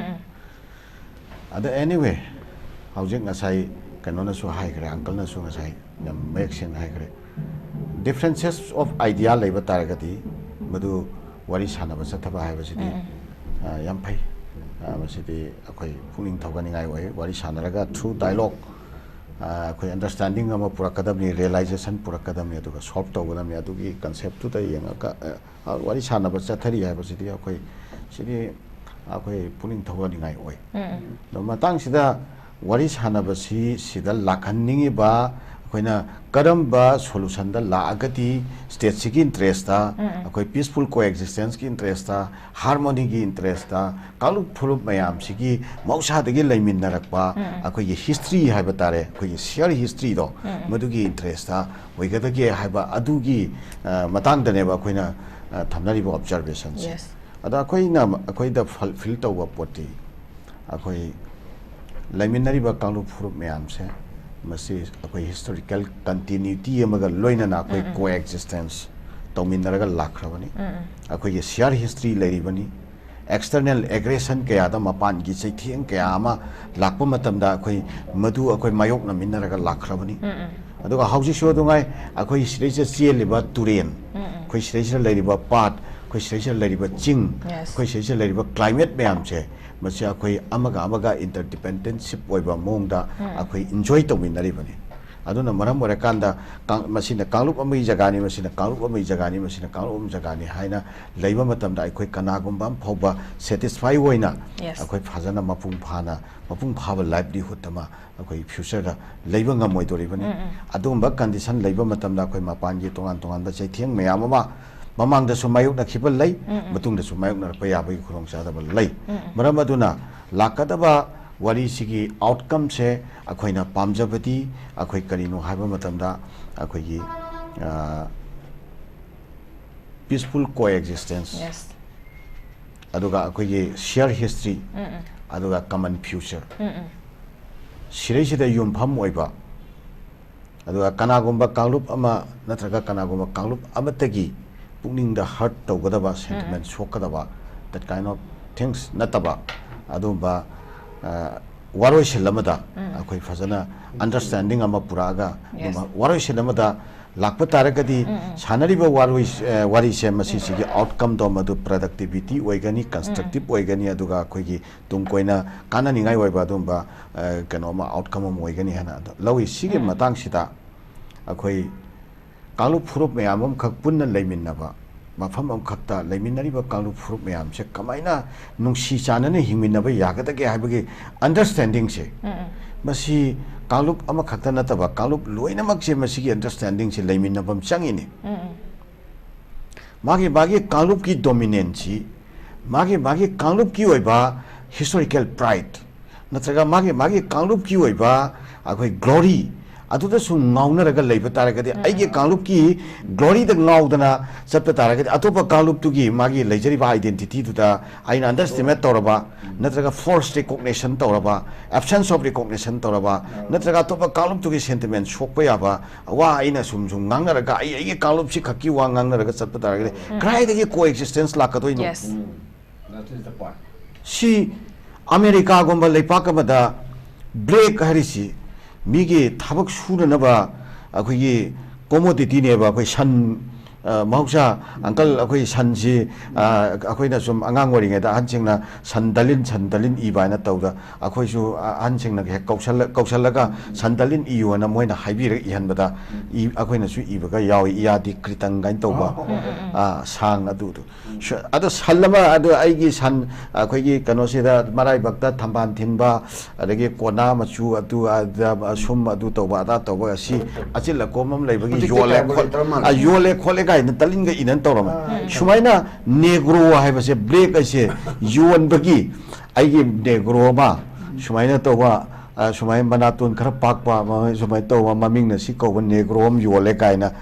ꯑꯗ anyway, ꯍꯧꯖꯤꯛ ꯉꯁꯥꯏ ꯀꯩꯅꯣꯅꯁꯨ ꯍꯥꯏꯈ꯭ꯔꯦ, ꯑꯪꯀꯜꯅꯁꯨ ꯉꯁꯥꯏ ꯌꯥꯝ ꯃꯌꯦꯛ ꯁꯦꯡꯅ ꯍꯥꯏꯈ꯭ꯔꯦ, differences of idea ꯂꯩꯕ ꯇꯥꯔꯒꯗꯤ ꯃꯗꯨ ꯋꯥꯔꯤ ꯁꯥꯟꯅꯕ ꯆꯠꯊꯕ ꯍꯥꯏꯕꯁꯤꯗꯤ, ꯑ, ꯌꯥꯝ ꯐꯩ꯫ ꯑ, ꯃꯁꯤꯗꯤ ꯑꯩꯈꯣꯏ ꯄꯨꯛꯅꯤꯡ ꯊꯧꯒꯠꯅꯤꯡꯉꯥꯏ ꯑꯣꯏ꯫ ꯋꯥꯔꯤ ꯁꯥꯟꯅꯔꯒ through dialogue, ꯑ, ꯑꯩꯈꯣꯏ ꯑꯟꯗꯔꯁ꯭ꯇꯦꯟꯗꯤꯡ ꯑꯃ ꯄꯨꯔꯛꯀꯗꯕꯅꯤ, ꯔꯤꯌꯦꯂꯥꯏꯖꯦꯁꯟ ꯄꯨꯔꯛꯀꯗꯕꯅꯤ, ꯑꯗꯨꯒ ꯁꯣꯜꯕ ꯇꯧꯒꯗꯕꯅꯤ꯫ ꯑꯗꯨꯒꯤ ꯀꯟꯁꯦꯞꯇꯨꯗ ꯌꯦꯡꯉꯒ, ꯑ, ꯑ, ꯋꯥꯔꯤ ꯁꯥꯟꯅꯕ ꯆꯠꯊꯔꯤ ꯍꯥꯏꯕꯁꯤꯗꯤ ꯑꯩꯈꯣꯏ, ꯁꯤꯗꯤ ꯑꯩꯈꯣꯏ ꯄꯨꯛꯅꯤꯡ ꯊꯧꯒꯠꯅꯤꯡꯉꯥꯏ ꯑꯣꯏ꯫ ꯑꯗꯣ ꯃꯇꯥꯡꯁꯤꯗ ꯋꯥꯔꯤ ꯁꯥꯟꯅꯕꯁꯤ ꯁꯤꯗ ꯂꯥꯛꯍꯟꯅꯤꯡꯉꯤꯕ, ꯑꯩꯈꯣꯏꯅ ꯀꯔꯝꯕ ꯁꯣꯂꯨꯁꯟꯗ ꯂꯥꯛꯑꯒꯗꯤ ꯁ꯭ꯇꯦꯠꯁꯤꯒꯤ ꯏꯟꯇꯔꯦꯁꯇ, ꯑꯩꯈꯣꯏ ꯄꯤꯁꯐꯨꯜ ꯀꯣꯑꯦꯛꯖꯤꯁꯇꯦꯟꯁꯀꯤ ꯏꯟꯇꯔꯦꯁꯇ, ꯍꯥꯔꯃꯣꯅꯤꯒꯤ ꯏꯟꯇꯔꯦꯁꯇ, ꯀꯥꯡꯂꯨꯞ ꯐꯨꯔꯨꯞ ꯃꯌꯥꯝꯁꯤꯒꯤ ꯃꯍꯧꯁꯥꯗꯒꯤ ꯂꯩꯃꯤꯟꯅꯔꯛꯄ ꯑꯩꯈꯣꯏꯒꯤ ꯍꯤꯁꯇ꯭ꯔꯤ ꯍꯥꯏꯕ ꯇꯥꯔꯦ, ꯑꯩꯈꯣꯏꯒꯤ ꯁꯤꯌꯔ ꯍꯤꯁꯇ꯭ꯔꯤꯗꯣ, ꯃꯗꯨꯒꯤ ꯏꯟꯇꯔꯦꯁꯇ ꯑꯣꯏꯒꯗꯒꯦ ꯍꯥꯏꯕ ꯑꯗꯨꯒꯤ, ꯑ, ꯃꯇꯥꯡꯗꯅꯦꯕ ꯑꯩꯈꯣꯏꯅ, ꯑ, ꯊꯝꯅꯔꯤꯕ ꯑꯣꯕꯖꯥꯔꯕꯦꯁꯟꯁꯦ꯫ Yes. ꯑꯗꯣ ꯑꯩꯈꯣꯏꯅ, ꯑꯩꯈꯣꯏꯗ ꯐꯜ-, ꯐꯤꯜ ꯇꯧꯕ ꯄꯣꯠꯇꯤ, ꯑꯩꯈꯣꯏ ꯂꯩꯃꯤꯟꯅꯔꯤꯕ ꯀꯥꯡꯂꯨꯞ ꯐꯨꯔꯨꯞ ꯃꯌꯥꯝꯁꯦ, ꯃꯁꯤ ꯑꯩꯈꯣꯏ ꯍꯤꯁꯇꯣꯔꯤꯀꯦꯜ ꯀꯟꯇꯤꯅ꯭ꯌꯨꯇꯤ ꯑꯃꯒ ꯂꯣꯏꯅꯅ ꯑꯩꯈꯣꯏ ꯀꯣꯑꯦꯛꯖꯤꯁꯇꯦꯟꯁ ꯇꯧꯃꯤꯟꯅꯔꯒ ꯂꯥꯛꯈ꯭ꯔꯕꯅꯤ꯫ ꯑꯩꯈꯣꯏꯒꯤ ꯁꯤꯌꯥꯔ ꯍꯤꯁꯇ꯭ꯔꯤ ꯂꯩꯔꯤꯕꯅꯤ꯫ ꯑꯦꯛꯁꯇꯔꯅꯦꯜ ꯑꯦꯒ꯭ꯔꯦꯁꯟ ꯀꯌꯥꯗ, ꯃꯄꯥꯟꯒꯤ ꯆꯩꯊꯦꯡ ꯀꯌꯥ ꯑꯃ ꯂꯥꯛꯄ ꯃꯇꯝꯗ ꯑꯩꯈꯣꯏ ꯃꯗꯨ ꯑꯩꯈꯣꯏ ꯃꯥꯌꯣꯛꯅꯃꯤꯟꯅꯔꯒ ꯂꯥꯛꯈ꯭ꯔꯕꯅꯤ꯫ ꯑꯗꯨꯒ ꯍꯧꯖꯤꯛꯁꯨ ꯑꯗꯨꯉꯥꯏ ꯑꯩꯈꯣꯏ ꯁꯤꯗꯩꯁꯤꯗ ꯆꯦꯜꯂꯤꯕ ꯇꯨꯔꯦꯟ, ꯑꯩꯈꯣꯏ ꯁꯤꯗꯩꯁꯤꯗ ꯂꯩꯔꯤꯕ ꯄꯥꯠ, ꯑꯩꯈꯣꯏ ꯁꯤꯗꯩꯁꯤꯗ ꯂꯩꯔꯤꯕ ꯆꯤꯡ, Yes. ꯑꯩꯈꯣꯏ ꯁꯤꯗꯩꯁꯤꯗ ꯂꯩꯔꯤꯕ ꯀ꯭ꯂꯥꯏꯃꯦꯠ ꯃꯌꯥꯝꯁꯦ, ꯃꯁꯤ ꯑꯩꯈꯣꯏ ꯑꯃꯒ ꯑꯃꯒ ꯏꯟꯇꯔꯗꯤꯄꯦꯟꯗꯦꯟꯁꯤꯞ ꯑꯣꯏꯕ ꯃꯑꯣꯡꯗ ꯑꯩꯈꯣꯏ ꯏꯟꯖꯣꯏ ꯇꯧꯃꯤꯟꯅꯔꯤꯕꯅꯤ꯫ ꯑꯗꯨꯅ ꯃꯔꯝ ꯑꯣꯏꯔꯀꯥꯟꯗ ꯀꯥꯡ-, ꯃꯁꯤꯅ ꯀꯥꯡꯂꯨꯞ ꯑꯃꯒꯤ ꯖꯒꯥꯅꯤ, ꯃꯁꯤꯅ ꯀꯥꯡꯂꯨꯞ ꯑꯃꯒꯤ ꯖꯒꯥꯅꯤ, ꯃꯁꯤꯅ ꯀꯥꯡꯂꯨꯞ ꯑꯃꯒꯤ ꯖꯒꯥꯅꯤ ꯍꯥꯏꯅ ꯂꯩꯕ ꯃꯇꯝꯗ ꯑꯩꯈꯣꯏ ꯀꯅꯥꯒꯨꯝꯕ ꯑꯃ ꯐꯥꯎꯕ ꯁꯦꯇꯤꯁꯐꯥꯏ ꯑꯣꯏꯅ Yes. ꯑꯩꯈꯣꯏ ꯐꯖꯅ ꯃꯄꯨꯡ ꯐꯥꯅ, ꯃꯄꯨꯡ ꯐꯥꯕ ꯂꯥꯏꯚꯂꯤꯍꯨꯗ ꯑꯃ ꯑꯩꯈꯣꯏ ꯐ꯭ꯌꯨꯆꯔꯗ ꯂꯩꯕ ꯉꯝꯃꯣꯏꯗꯣꯔꯤꯕꯅꯤ꯫ ꯑꯗꯨꯒꯨꯝꯕ ꯀꯟꯗꯤꯁꯟ ꯂꯩꯕ ꯃꯇꯝꯗ ꯑꯩꯈꯣꯏ ꯃꯄꯥꯟꯒꯤ ꯇꯣꯉꯥꯟ ꯇꯣꯉꯥꯟꯕ ꯆꯩꯊꯦꯡ ꯃꯌꯥꯝ ꯑꯃ ꯃꯃꯥꯡꯗꯁꯨ ꯃꯥꯌꯣꯛꯅꯈꯤꯕ ꯂꯩ, ꯃꯇꯨꯡꯗꯁꯨ ꯃꯥꯌꯣꯛꯅꯔꯛꯄ ꯌꯥꯕꯒꯤ ꯈꯨꯗꯣꯡꯆꯥꯗꯕ ꯂꯩ꯫ ꯃꯔꯝ ꯑꯗꯨꯅ ꯂꯥꯛꯀꯗꯕ ꯋꯥꯔꯤꯁꯤꯒꯤ ꯑꯥꯎꯠꯀꯝꯁꯦ ꯑꯩꯈꯣꯏꯅ ꯄꯥꯝꯖꯕꯗꯤ ꯑꯩꯈꯣꯏ ꯀꯔꯤꯅꯣ ꯍꯥꯏꯕ ꯃꯇꯝꯗ ꯑꯩꯈꯣꯏꯒꯤ, ꯑ, peaceful coexistence, Yes. ꯑꯗꯨꯒ ꯑꯩꯈꯣꯏꯒꯤ shared history, ꯎꯝ, ꯎꯝ. ꯑꯗꯨꯒ common future, ꯎꯝ, ꯎꯝ. ꯁꯤꯗꯩꯁꯤꯗ ꯌꯨꯝꯐꯝ ꯑꯣꯏꯕ, ꯑꯗꯨꯒ ꯀꯅꯥꯒꯨꯝꯕ ꯀꯥꯡꯂꯨꯞ ꯑꯃ ꯅꯠꯇ꯭ꯔꯒ ꯀꯅꯥꯒꯨꯝꯕ ꯀꯥꯡꯂꯨꯞ ꯑꯃꯠꯇꯒꯤ ꯄꯨꯛꯅꯤꯡꯗ hurt ꯇꯧꯒꯗꯕ, sentiment ꯁꯣꯛꯀꯗꯕ, that kind of things ꯅꯠꯇꯕ, ꯑꯗꯨꯒꯨꯝꯕ, ꯑ, ꯋꯥꯔꯣꯏꯁꯤꯜ ꯑꯃꯗ ꯑꯩꯈꯣꯏ ꯐꯖꯅ understanding ꯑꯃ ꯄꯨꯔꯛꯑꯒ, Yes. ꯑꯗꯨꯝꯕ ꯋꯥꯔꯣꯏꯁꯤꯜ ꯑꯃꯗ ꯂꯥꯛꯄ ꯇꯥꯔꯒꯗꯤ, ꯁꯥꯟꯅꯔꯤꯕ ꯋꯥꯔꯣꯏ-, ꯑ, ꯋꯥꯔꯤꯁꯦ, ꯃꯁꯤꯁꯤꯒꯤ outcomeꯗꯣ ꯃꯗꯨ productivity ꯑꯣꯏꯒꯅꯤ, constructive ꯑꯣꯏꯒꯅꯤ, ꯑꯗꯨꯒ ꯑꯩꯈꯣꯏꯒꯤ ꯇꯨꯡ ꯀꯣꯏꯅ ꯀꯥꯟꯅꯅꯤꯡꯉꯥꯏ ꯑꯣꯏꯕ ꯑꯗꯨꯒꯨꯝꯕ, ꯑ, ꯀꯩꯅꯣ ꯑꯃ, outcome ꯑꯃ ꯑꯣꯏꯒꯅꯤ ꯍꯥꯏꯅ ꯑꯗꯣ ꯂꯧꯏ꯫ ꯁꯤꯒꯤ ꯃꯇꯥꯡꯁꯤꯗ ꯑꯩꯈꯣꯏ ꯀꯥꯡꯂꯨꯞ ꯐꯨꯔꯨꯞ ꯃꯌꯥꯝ ꯑꯃꯈꯛ ꯄꯨꯟꯅ ꯂꯩꯃꯤꯟꯅꯕ, ꯃꯐꯝ ꯑꯃꯈꯛꯇ ꯂꯩꯃꯤꯟꯅꯔꯤꯕ ꯀꯥꯡꯂꯨꯞ ꯐꯨꯔꯨꯞ ꯃꯌꯥꯝꯁꯦ ꯀꯃꯥꯏꯅ ꯅꯨꯡꯁꯤ ꯆꯥꯟꯅꯅ ꯍꯤꯡꯃꯤꯟꯅꯕ ꯌꯥꯒꯗꯒꯦ ꯍꯥꯏꯕꯒꯤ understandingꯁꯦ, ꯃꯁꯤ ꯀꯥꯡꯂꯨꯞ ꯑꯃꯈꯛꯇ ꯅꯠꯇꯕ ꯀꯥꯡꯂꯨꯞ ꯂꯣꯏꯅꯃꯛꯁꯦ ꯃꯁꯤꯒꯤ understandingꯁꯦ ꯂꯩꯃꯤꯟꯅꯕ ꯑꯃ ꯆꯪꯉꯤꯅꯤ꯫ ꯃꯥꯒꯤ ꯃꯥꯒꯤ ꯀꯥꯡꯂꯨꯞꯀꯤ dominanceꯁꯤ, ꯃꯥꯒꯤ ꯃꯥꯒꯤ ꯀꯥꯡꯂꯨꯞꯀꯤ ꯑꯣꯏꯕ historical pride, ꯅꯠꯇ꯭ꯔꯒ ꯃꯥꯒꯤ ꯃꯥꯒꯤ ꯀꯥꯡꯂꯨꯞꯀꯤ ꯑꯣꯏꯕ ꯑꯩꯈꯣꯏ glory, ꯑꯗꯨꯗ ꯁꯨꯝ ꯉꯥꯎꯅꯔꯒ ꯂꯩꯕ ꯇꯥꯔꯒꯗꯤ, ꯑꯩꯒꯤ ꯀꯥꯡꯂꯨꯞꯀꯤ gloryꯗ ꯉꯥꯎꯗꯅ ꯆꯠꯄ ꯇꯥꯔꯒꯗꯤ, ꯑꯇꯣꯞꯄ ꯀꯥꯡꯂꯨꯞꯇꯨꯒꯤ ꯃꯥꯒꯤ ꯂꯩꯖꯔꯤꯕ identityꯗꯨꯗ ꯑꯩꯅ underestimate ꯇꯧꯔꯕ, ꯅꯠꯇ꯭ꯔꯒ false recognition ꯇꯧꯔꯕ, absence of recognition ꯇꯧꯔꯕ, ꯅꯠꯇ꯭ꯔꯒ ꯑꯇꯣꯞꯄ ꯀꯥꯡꯂꯨꯞꯇꯨꯒꯤ sentiment ꯁꯣꯛꯄ ꯌꯥꯕ ꯋꯥ ꯑꯩꯅ ꯁꯨꯝ ꯁꯨꯝ ꯉꯥꯡꯅꯔꯒ, ꯑꯩ ꯑꯩꯒꯤ ꯀꯥꯡꯂꯨꯞꯁꯤ ꯈꯛꯀꯤ ꯋꯥ ꯉꯥꯡꯅꯔꯒ ꯆꯠꯄ ꯇꯥꯔꯒꯗꯤ, ꯀꯗꯥꯏꯗꯒꯤ coexistence ꯂꯥꯛꯀꯗꯣꯏꯅꯣ? Yes. That is the point. ꯁꯤ ꯑꯃꯦꯔꯤꯀꯥꯒꯨꯝꯕ ꯂꯩꯄꯥꯛ ꯑꯃꯗ black ꯍꯥꯏꯔꯤꯁꯤ ꯃꯤꯒꯤ ꯊꯕꯛ ꯁꯨꯅꯅꯕ ꯑꯩꯈꯣꯏꯒꯤ commodityꯅꯦꯕ꯫ ꯑꯩꯈꯣꯏ ꯁꯟ, ꯑ, ꯃꯍꯧꯁꯥ, uncle, ꯑꯩꯈꯣꯏ ꯁꯟꯁꯤ, ꯑ, ꯑꯩꯈꯣꯏꯅ ꯁꯨꯝ ꯑꯉꯥꯡ ꯑꯣꯏꯔꯤꯉꯩꯗ ꯑꯍꯟꯁꯤꯡꯅ ꯁꯟ ꯗꯂꯤꯟ, ꯁꯟ ꯗꯂꯤꯟ ꯏꯕ ꯍꯥꯏꯅ ꯇꯧꯗ, ꯑꯩꯈꯣꯏꯁꯨ, ꯑ, ꯑꯍꯟꯁꯤꯡꯅ ꯍꯦꯛ ꯀꯧꯁꯜꯂ-, ꯀꯧꯁꯜꯂꯒ ꯁꯟ ꯗꯂꯤꯟ ꯏꯌꯨ ꯍꯥꯏꯅ ꯃꯣꯏꯅ ꯍꯥꯏꯕꯤꯔꯒ ꯏꯍꯟꯕꯗ, ꯏ-, ꯑꯩꯈꯣꯏꯅꯁꯨ ꯏꯕꯒ ꯌꯥꯎꯏ, ꯏꯌꯥꯗꯤ ꯀ꯭ꯔꯤꯇꯪ ꯀꯥꯏꯅ ꯇꯧꯕ, ꯑ, ꯁꯥꯡꯅ ꯑꯗꯨꯗꯨ꯫ ꯁ-, ꯑꯗꯣ ꯁꯟ ꯑꯃ, ꯑꯗꯨ ꯑꯩꯒꯤ ꯁꯟ, ꯑꯩꯈꯣꯏꯒꯤ ꯀꯩꯅꯣꯁꯤꯗ ꯃꯔꯥꯏꯕꯛꯇ ꯊꯝꯕꯥꯜ ꯊꯤꯟꯕ, ꯑꯗꯒꯤ ꯀꯣꯅꯥ ꯃꯆꯨ ꯑꯗꯨ ꯑꯗ, ꯁꯨꯝ ꯑꯗꯨ ꯇꯧꯕ ꯑꯗꯥ ꯇꯧꯕ, ꯑꯁꯤ ꯑꯆꯤꯜ ꯑꯀꯣꯝ ꯑꯃ ꯂꯩꯕꯒꯤ ꯍꯧꯖꯤꯛꯇꯤ ꯌꯣꯜꯂꯦ ꯀꯌꯥꯕꯨ ꯈꯣꯠ-, ꯂꯩꯇ꯭ꯔ ꯃꯥꯜꯂꯦ꯫ ꯑ, ꯌꯣꯜꯂꯦ ꯈꯣꯠꯂꯦ ꯀꯥꯏꯅ ꯇꯂꯤꯟꯒ ꯏꯅꯅ ꯇꯧꯔꯝꯃꯦ꯫ ꯁꯨꯃꯥꯏꯅ Negro ꯍꯥꯏꯕꯁꯦ, black ꯍꯥꯏꯁꯦ ꯌꯣꯟꯕꯒꯤ, ꯑꯩꯒꯤ Negro ꯑꯃ ꯁꯨꯃꯥꯏꯅ ꯇꯧꯕ, ꯑ, ꯁꯨꯃꯥꯏꯅ ꯃꯅꯥꯇꯣꯟ ꯈꯔ ꯄꯥꯛꯄ, ꯃ-, ꯁꯨꯃꯥꯏꯅ ꯇꯧꯕ, ꯃꯃꯤꯡꯅ ꯁꯤ ꯀꯧꯕ Negro ꯑꯃ ꯌꯣꯜꯂꯦ ꯀꯥꯏꯅ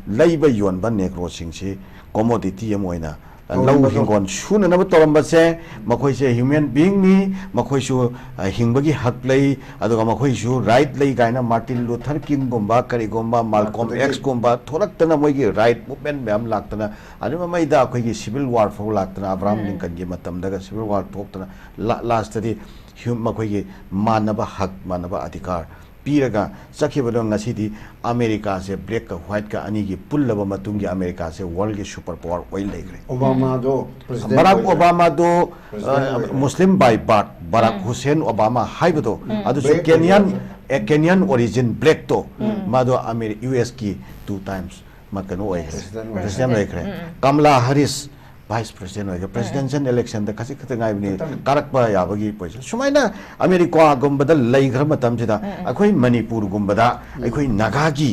ꯂꯩꯕ ꯌꯣꯟꯕ Negroꯁꯤꯡꯁꯤ ꯀꯣꯃꯣꯗꯤꯇꯤ ꯑꯃ ꯑꯣꯏꯅ, ꯑ, ꯂꯧ ꯇꯧꯔꯝꯕꯗꯣ꯫ ꯍꯤꯡꯒꯣꯜ ꯁꯨꯅꯅꯕ ꯇꯧꯔꯝꯕꯁꯦ, ꯃꯈꯣꯏꯁꯦ ꯍ꯭ꯌꯨꯃꯦꯟ ꯕꯤꯏꯪꯅꯤ, ꯃꯈꯣꯏꯁꯨ, ꯑ, ꯍꯤꯡꯕꯒꯤ ꯍꯛ ꯂꯩ, ꯑꯗꯨꯒ ꯃꯈꯣꯏꯁꯨ ꯔꯥꯏꯠ ꯂꯩ ꯀꯥꯏꯅ ꯃꯥꯔꯇꯤꯟ ꯂꯨꯊꯔ ꯀꯤꯡꯒꯨꯝꯕ, ꯀꯔꯤꯒꯨꯝꯕ, ꯃꯥꯜꯀꯣꯝ ꯂꯥꯛꯄꯗꯒꯤ꯫ ꯑꯦꯛꯁꯀꯨꯝꯕ ꯊꯣꯛꯂꯛꯇꯅ ꯃꯣꯏꯒꯤ ꯔꯥꯏꯠ ꯃꯨꯚꯃꯦꯟ ꯃꯌꯥꯝ ꯂꯥꯛꯇꯅ, ꯑꯗꯨ ꯃꯃꯩꯗ ꯑꯩꯈꯣꯏꯒꯤ ꯁꯤꯚꯤꯜ ꯋꯥꯔ ꯐꯥꯎ ꯂꯥꯛꯇꯅ, ꯑꯕ꯭ꯔꯥꯍꯝ ꯎꯝ꯫ ꯂꯤꯡꯀꯟꯒꯤ ꯃꯇꯝꯗꯒ ꯁꯤꯚꯤꯜ ꯋꯥꯔ ꯊꯣꯛꯇꯅ, ꯂꯥ-, ꯂꯥꯁꯇꯗꯤ ꯍ꯭ꯌꯨ-, ꯃꯈꯣꯏꯒꯤ ꯃꯥꯟꯅꯕ ꯍꯛ, ꯃꯥꯟꯅꯕ ꯑꯙꯤꯀꯥꯔ ꯄꯤꯔꯒ ꯆꯠꯈꯤꯕꯗꯣ, ꯉꯁꯤꯗꯤ ꯑꯃꯦꯔꯤꯀꯥꯁꯦ ꯕ꯭ꯂꯦꯛꯀ ꯋꯥꯏꯠꯀ ꯑꯅꯤꯒꯤ ꯄꯨꯜꯂꯕ ꯃꯇꯨꯡꯒꯤ ꯑꯃꯦꯔꯤꯀꯥꯁꯦ ꯋꯥꯔꯜꯒꯤ ꯁꯨꯄꯔ ꯄꯥꯋꯔ ꯑꯣꯏ ꯂꯩꯈ꯭ꯔꯦ꯫ ꯑꯣꯕꯥꯃꯥꯗꯣ president ꯕꯔꯥꯛ ꯑꯣꯏꯈ꯭ꯔꯦ꯫ ꯑꯣꯕꯥꯃꯥꯗꯣ, President ꯑ, ꯑꯣꯏꯈ꯭ꯔꯦ꯫ ꯃꯨꯁꯂꯤꯝ by birth, ꯕꯔꯥꯛ ꯍꯨꯁꯦꯟ ꯑꯣꯕꯥꯃꯥ ꯍꯥꯏꯕꯗꯣ, ꯎꯝ꯫ ꯑꯗꯨꯁꯨ Black ꯀꯦꯅꯤꯌꯟ, ꯑꯣꯏꯈ꯭ꯔꯦ꯫ ꯑꯦ, ꯀꯦꯅꯤꯌꯟ ꯑꯣꯔꯤꯖꯤꯟ ꯕ꯭ꯂꯦꯛꯇꯣ, ꯃꯥꯗꯣ ꯑꯃꯦꯔꯤ-, ꯌꯨ ꯑꯦꯁꯀꯤ two times ꯃꯥ ꯀꯩꯅꯣ ꯑꯣꯏꯈ꯭ꯔꯦ, President ꯑꯣꯏꯈ꯭ꯔꯦ꯫ president ꯑꯣꯏꯈ꯭ꯔꯦ꯫ ꯎꯝ, ꯎꯝ꯫ ꯀꯃꯂꯥ ꯍꯥꯔꯤꯁ vice president ꯑꯣꯏꯈ꯭ꯔꯦ꯫ Presidential election ꯗ ꯈꯖꯤꯛ ꯈꯛꯇ ꯉꯥꯏꯕꯅꯤ ꯈꯤꯇꯪ꯫ ꯀꯥꯔꯛꯄ ꯌꯥꯕꯒꯤ position꯫ ꯁꯨꯃꯥꯏꯅ ꯑꯃꯦꯔꯤꯀꯥꯒꯨꯝꯕꯗ ꯂꯩꯈ꯭ꯔ ꯃꯇꯝꯁꯤꯗ, ꯑꯩꯈꯣꯏ ꯃꯅꯤꯄꯨꯔꯒꯨꯝꯕꯗ ꯑꯩꯈꯣꯏ ꯅꯥꯒꯥꯒꯤ